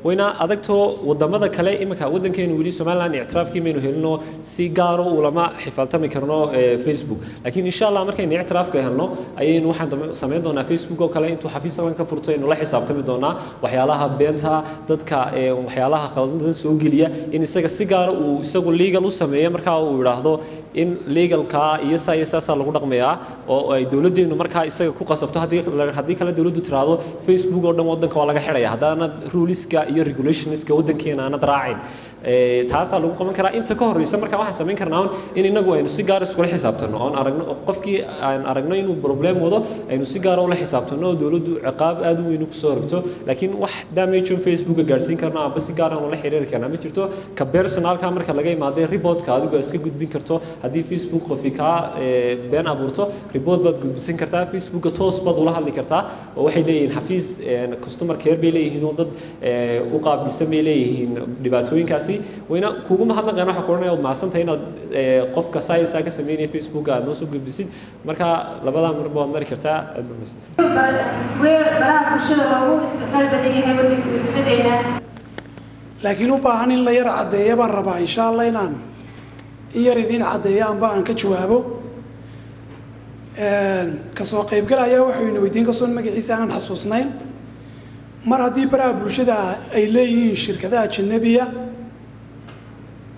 wayna adagtoo wadamada kale iminka waddankeenu weli Somaliland ictiraafkii maynu helino, si gaaro ulama xifaaltami karno Facebook. Laakiin insha Allah markaynu ictiraafka helno ayaynu waxaan samayn doonaa Facebook oo kale intuu xafiis halkan ka furto aynu la xisaabtami doonaa waxyaalaha beenta dadka, waxyaalaha qaldan soo geliya, in isaga si gaara uu isagu legal u sameeyo, markaa uu idhaahdo In legalka iyo saa iyo saasaa lagu dhaqmayaa oo ay dowladdeenu markaa isaga ku qasabto. Haddii kale dowladdu tiraahdo Facebook oo dhan waddanka waa laga xidhaya haddaanad ruleska iyo regulationska waddankeena aanad raacin, taasaa lagu qaban karaa. Inta ka horreysa marka waxaan samayn karnaa un in inagu aynu si gaar iskula xisaabtano, oon aragno qofkii aan aragno inuu problem wado, aynu si gaara ula xisaabtano oo dowladdu ciqaab aad u weyn kusoo rogto. Laakiin wax damage on Facebooka gaadhsiin karno amba si gaar aan ula xiriiri karnaa ma jirto. Ka personalka marka laga imaadee, reportka adigu aad iska gudbin karto. Haddii Facebook qofi kaa been abuurto, report baad gudbisan kartaa. Facebooka toos baad ula hadli kartaa oo waxay leeyihiin xafiis customer care bay leeyihiin oo dad u qaabilsan bay leeyihiin dhibaatooyinkaasi. Wayna kugu mahadnaqeen. Waxaa ku odhanaya waad mahadsantahay inaad qofka saysaa ka sameynaya Facebooka aad noo soo gudbisid. Marka labadaa marba waad mari kartaa. Aad baa mahadsantahay. Baraha bulshada loogu isticmaal badan yahay wadanka wadamadeena. Laakiin u baahan in la yar caddeeya baan rabaa, insha Allah, inaan in yar idiin caddeeyo amba aan ka jawaabo. Kasoo qaybgal ayaa wuxuu ina weydiin, kasoon magaciisa aanan xasuusnayn, mar haddii baraha bulshada ay leeyihiin shirkadaha ajanabiya,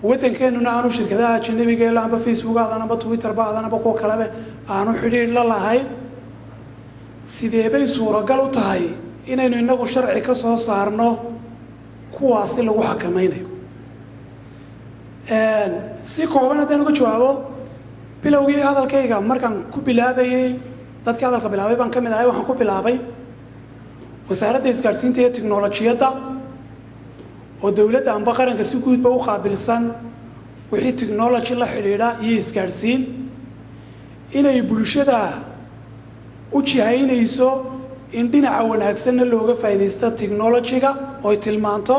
waddankeenuna aanu shirkadaha ajanabiga ilaa amba Facebook aadan amba Twitter ba aadan amba kuwa kaleba aanu xidhiidh la lahayn, sidee bay suuragal u tahay inaynu inagu sharci ka soo saarno kuwaasi lagu xakamaynayo? Si kooban haddaan uga jawaabo, bilowgii hadalkayga markaan ku bilaabayey, dadkii hadalka bilaabay baan ka mid ahay. Waxaan ku bilaabay Wasaaradda Isgaadhsiinta iyo Tiknolojiyadda oo dowladda amba qaranka si guudba u qaabilsan wixii technology la xidhiidha iyo isgaadhsiin, inay bulshada u jihaynayso in dhinaca wanaagsanna looga faa'iidaysto technology-ga oo ay tilmaanto,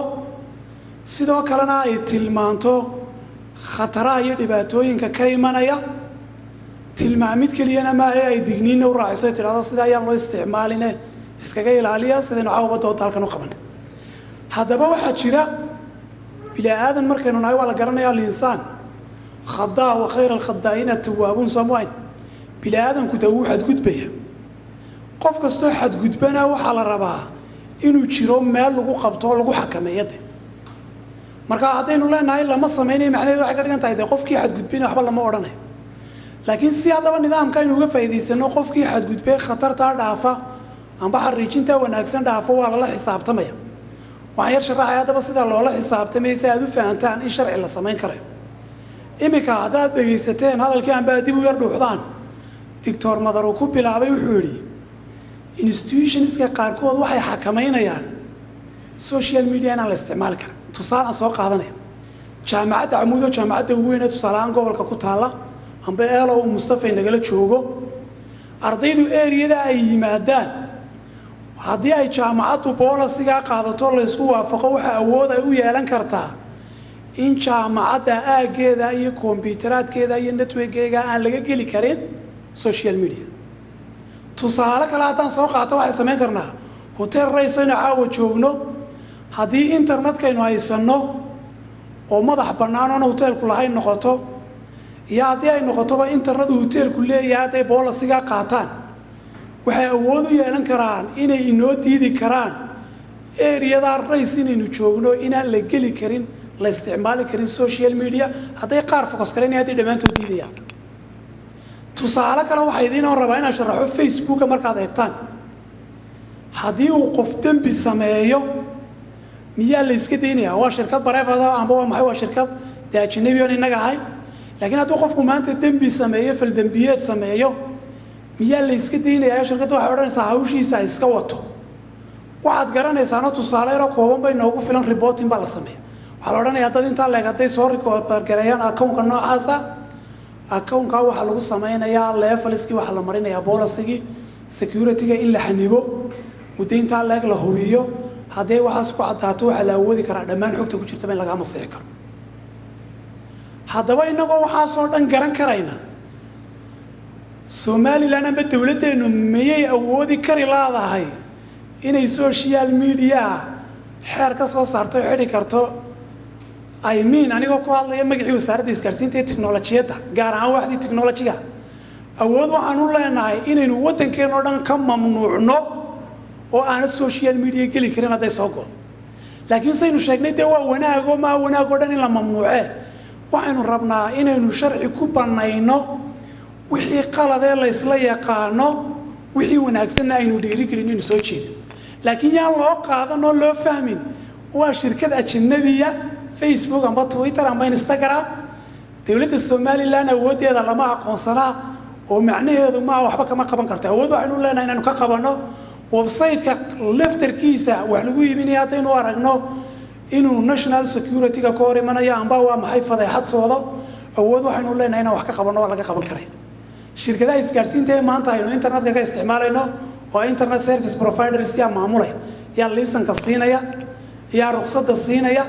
sidoo kalena ay tilmaanto khataraha iyo dhibaatooyinka ka imanaya. Tilmaamid keliyana maahe, ay digniinna u raaciso, ay tidhahdo sida ayaan loo isticmaaline, iskaga ilaaliya. Sidaynu caawaba doonta halkan u qaban. Haddaba waxaa jira, bini aadan markaynu nahay waa la garanaya, الإنسان خطاء وخير الخطائين التوابون. Soo bini aadanku dee wuu xadgudbaya. Qof kastoo xadgudbana waxaa la rabaa inuu jiro meel lagu qabto oo lagu xakameeyo de. Marka haddaynu leenahay lama samaynayo, macnaheedu waxay ka dhigan tahay dee qofkii xadgudbina waxba lama odhanayo. Laakiin si haddaba nidaamka aynu uga faa'iidaysano, qofkii xadgudbay khatartaa dhaafa amba xariijintaa wanaagsan dhaafo, waa lala xisaabtamaya. Waxaan yar sharaxaya haddaba sida loola xisaabtamaya, si aad u fahantaan in sharci la samayn karayo. Iminka haddaad dhegaysateen hadalkii amba dib u yar dhuuxdaan Doctor Madar uu ku bilaabay, wuxuu yidhi institutionska qaarkood waxay xakamaynayaan social media inaan la isticmaali karin. Tusaale aan soo qaadanaya, Jaamacadda Camuudo, jaamacadda ugu weyn ee tusaale ahaan gobolka ku taalla, amba eelo uu Mustafay nagala joogo, ardaydu areada ay yimaadaan, haddii ay jaamacaddu policygaa qaadato, la isku waafaqo, waxa awood ay u yeelan kartaa in jaamacadda aaggeeda iyo kombiyuuteraadkeeda iyo networkeega aan laga geli karin social media. Tusaale kale haddaan soo qaato, waxay samayn karnaa hotel Rayso inu caawa joogno, haddii internetkaynu haysanno oo madax bannaan oona hoteelku lahayn noqoto, iyo haddii ay noqotoba internet uu hoteelku leeyahay, hadday policygaa qaataan, waxay awood u yeelan karaan inay inoo diidi karaan areadaa Rays inaynu joogno inaan la geli karin, la isticmaali karin social media. Hadday qaar focus garan, hadday dhammaantood diidayaan. Tusaale kale waxaa idiin oon rabaa inaan sharaxo, Facebooka markaad eegtaan, haddii uu qof dembi sameeyo, miyaa la iska daynayaa? Waa shirkad private amba waa maxay? Waa shirkad dee ajnabi oon innaga ahay. Laakiin hadduu qofku maanta dembi sameeyo, faldembiyeed sameeyo, miyaa la iska daynayaa? Shirkadda waxay odhanaysaa hawshiisa ha iska wato. Waxaad garanaysaano, tusaale yaroo kooban bay noogu filan, reporting baa la sameeya. Waxaa la odhanayaa dad intaa leeg hadday soo record-gareeyaan accountka noocaasa, accountkaa waxaa lagu sameynayaa levelskii, waxaa la marinayaa policygii security-ga in la xanibo muddo intaa leeg, la hubiyo. Haddii waxaas ku caddaato, waxaa la awoodi karaa dhammaan xogta ku jirtaba in lagaa masixi karo. Haddaba innagoo waxaasoo dhan garan karayna, Somaliland ama dowladdeennu miyay awoodi kari laadahay inay social media xeer ka soo saarto o xidhi karto? I mean, anigoo ku hadlaya magacii Wasaaradda Isgaarsiinta iyo Tiknolojiyadda, gaar ahaan waaxdii technologyga, awood waxaan u leenahay inaynu waddankeenoo dhan ka mamnuucno oo aanad social media geli karin hadday soo godo. Laakiin saynu sheegnay dee waa wanaagoo maa wanaag oo dhan in la mamnuucee. Waxaynu rabnaa inaynu sharci ku bannayno wixii qaladee la ysla yaqaano, wixii wanaagsanna aynu dhiirigelin inuu soo jeedo. Laakiin yaan loo qaadan oo loo fahmin waa shirkad ajanabiya, Facebook amba Twitter amba Instagram, dowladda Somaliland awooddeeda lama aqoonsanaa oo macnaheedu maaha waxba kama qaban karto. Awood waxaynu leenahay inaynu ka qabanno. Website-ka laftarkiisa wax lagu iibinaya haddaynu aragno inuu national security-ga ka hor imanayo amba waa maxay fadeexad soodo, awood waxaynu leenahay inaan wax ka qabanno, waa laga qaban karaya. Shirkadaha isgaadhsiinta ee maanta aynu internetka ka isticmaalayno oo internet service providers, yaa maamulaya? Yaa liisanka siinaya? Yaa ruqsadda siinaya?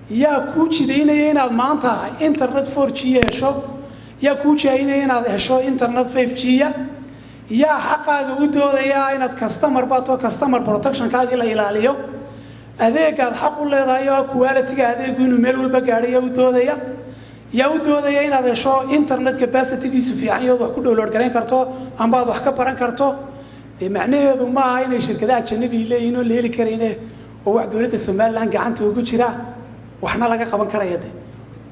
Yaa kuu jidaynaya inaad maanta internet 4G hesho? Yaa kuu jidaynaya inaad hesho internet 5G? Yaa xaqaaga u doodaya inaad customer baato, customer protectionkaagii la ilaaliyo, adeegaad xaq u leedahay oo quality-ga adeegu inuu meel walba gaadhay? Yaa u doodaya? Yaa u doodaya inaad hesho internet capacity-giisu fiican iyood wax ku download garayn karto amba aad wax ka baran karto? Dee macnaheedu ma aha inay shirkadaha ajanabi leeyihiin oo la heli karayne, oo wax dowladda Somaliland gacanta ugu jira, waxna laga qaban karaya. De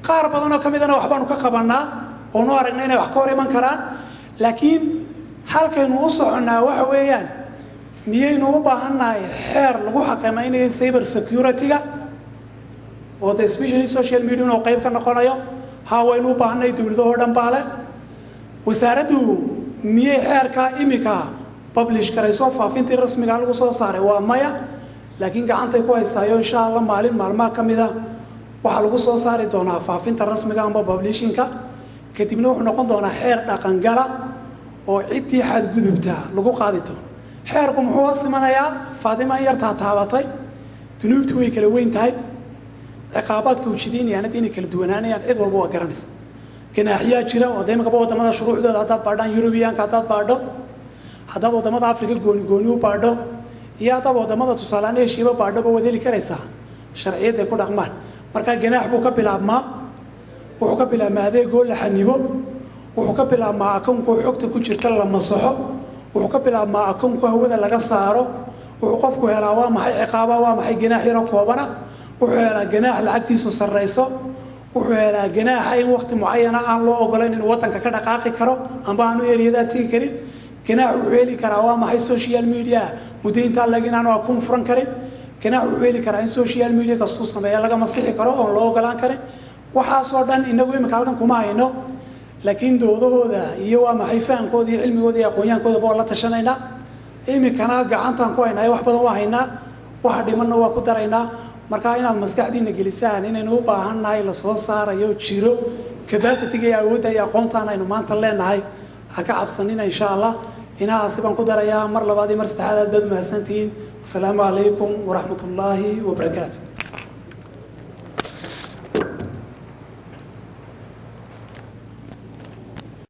qaar badan oo ka midana waxbaanu ka qabannaa oonu aragnay inay wax ka hor iman karaan. Laakiin halkaynu u soconnaa waxa weeyaan, miyaynu u baahannahay xeer lagu xakamaynayo cyber security-ga oo de especially social media inuu qayb ka noqonayo? Haa, waynu u baahannahay. Dowladahoo dhan baa leh. Wasaaraddu miyay xeerkaa imika publish garayso, faafintii rasmiga lagu soo saaray? Waa maya, laakiin gacantay ku haysaayo. Insha Allah maalin maalmaha ka mid a waxaa lagu soo saari doonaa faafinta rasmiga amba publishingka. Kadibna wuxuu noqon doonaa xeer dhaqangala oo ciddii xadgudubta lagu qaadi doono. Xeerku muxuu hoos imanayaa? Faatima in yartaa taabatay. Dunuubtu way kala weyn tahay, ciqaabaadka ujidaynayaan hadda inay kala duwanaanayaan cid walba waa garanaysa. Ganaaxyaa jira oo de imikaba waddamada shuruucdooda haddaad baadhaan, Yurubiyaanka haddaad baadho, haddaad waddamada Afrika gooni gooni u baadho iyo haddaad waddamada tusaaleaan Eshiiba baadhoba, waad heli karaysaa sharciyadday ku dhaqmaan. Marka ganaax buu ka bilaabmaa. Wuxuu ka bilaabmaa adeegoo la xanibo, wuxuu ka bilaabmaa akoonkoo xogta ku jirta la masaxo, wuxuu ka bilaabmaa akoonko hawada laga saaro. Wuxuu qofku helaa waa maxay ciqaaba? Waa maxay ganaax yaro koobana? Wuxuu helaa ganaax lacagtiisu sarrayso. Wuxuu helaa ganaaxa in waqti mucayana aan loo ogolayn inuu waddanka ka dhaqaaqi karo amba aanu eryadaa tegi karin. Ganaax wuxuu heli karaa waa maxay social media muddo intaa lag inaanu akoon furan karin. Ganaax wuxuu heli karaa in social media kastuu sameeya laga masixi karo oon loo ogolaan karin. Waxaasoo dhan inagu imika halkan kuma hayno, laakiin doodahooda iyo waa maxay fahamkooda iyo cilmigooda iyo aqoonyahankoodaba waa la tashanaynaa. Imikana gacantaan ku haynaa, wax badan waa haynaa, waxa dhimanna waa ku daraynaa. Marka inaad maskaxdiina gelisaan inaynu u baahannahay lasoo saarayo jiro capacity-ga iyo awoodda iyo aqoontaan aynu maanta leenahay, ha ka cabsanina, insha Allah. Inahaasi baan ku darayaa. Mar labaad iyo mar saddexaad aad baad umahadsantihiin. Wasalaamu calaykum waraxmat ullaahi wabarakaatu.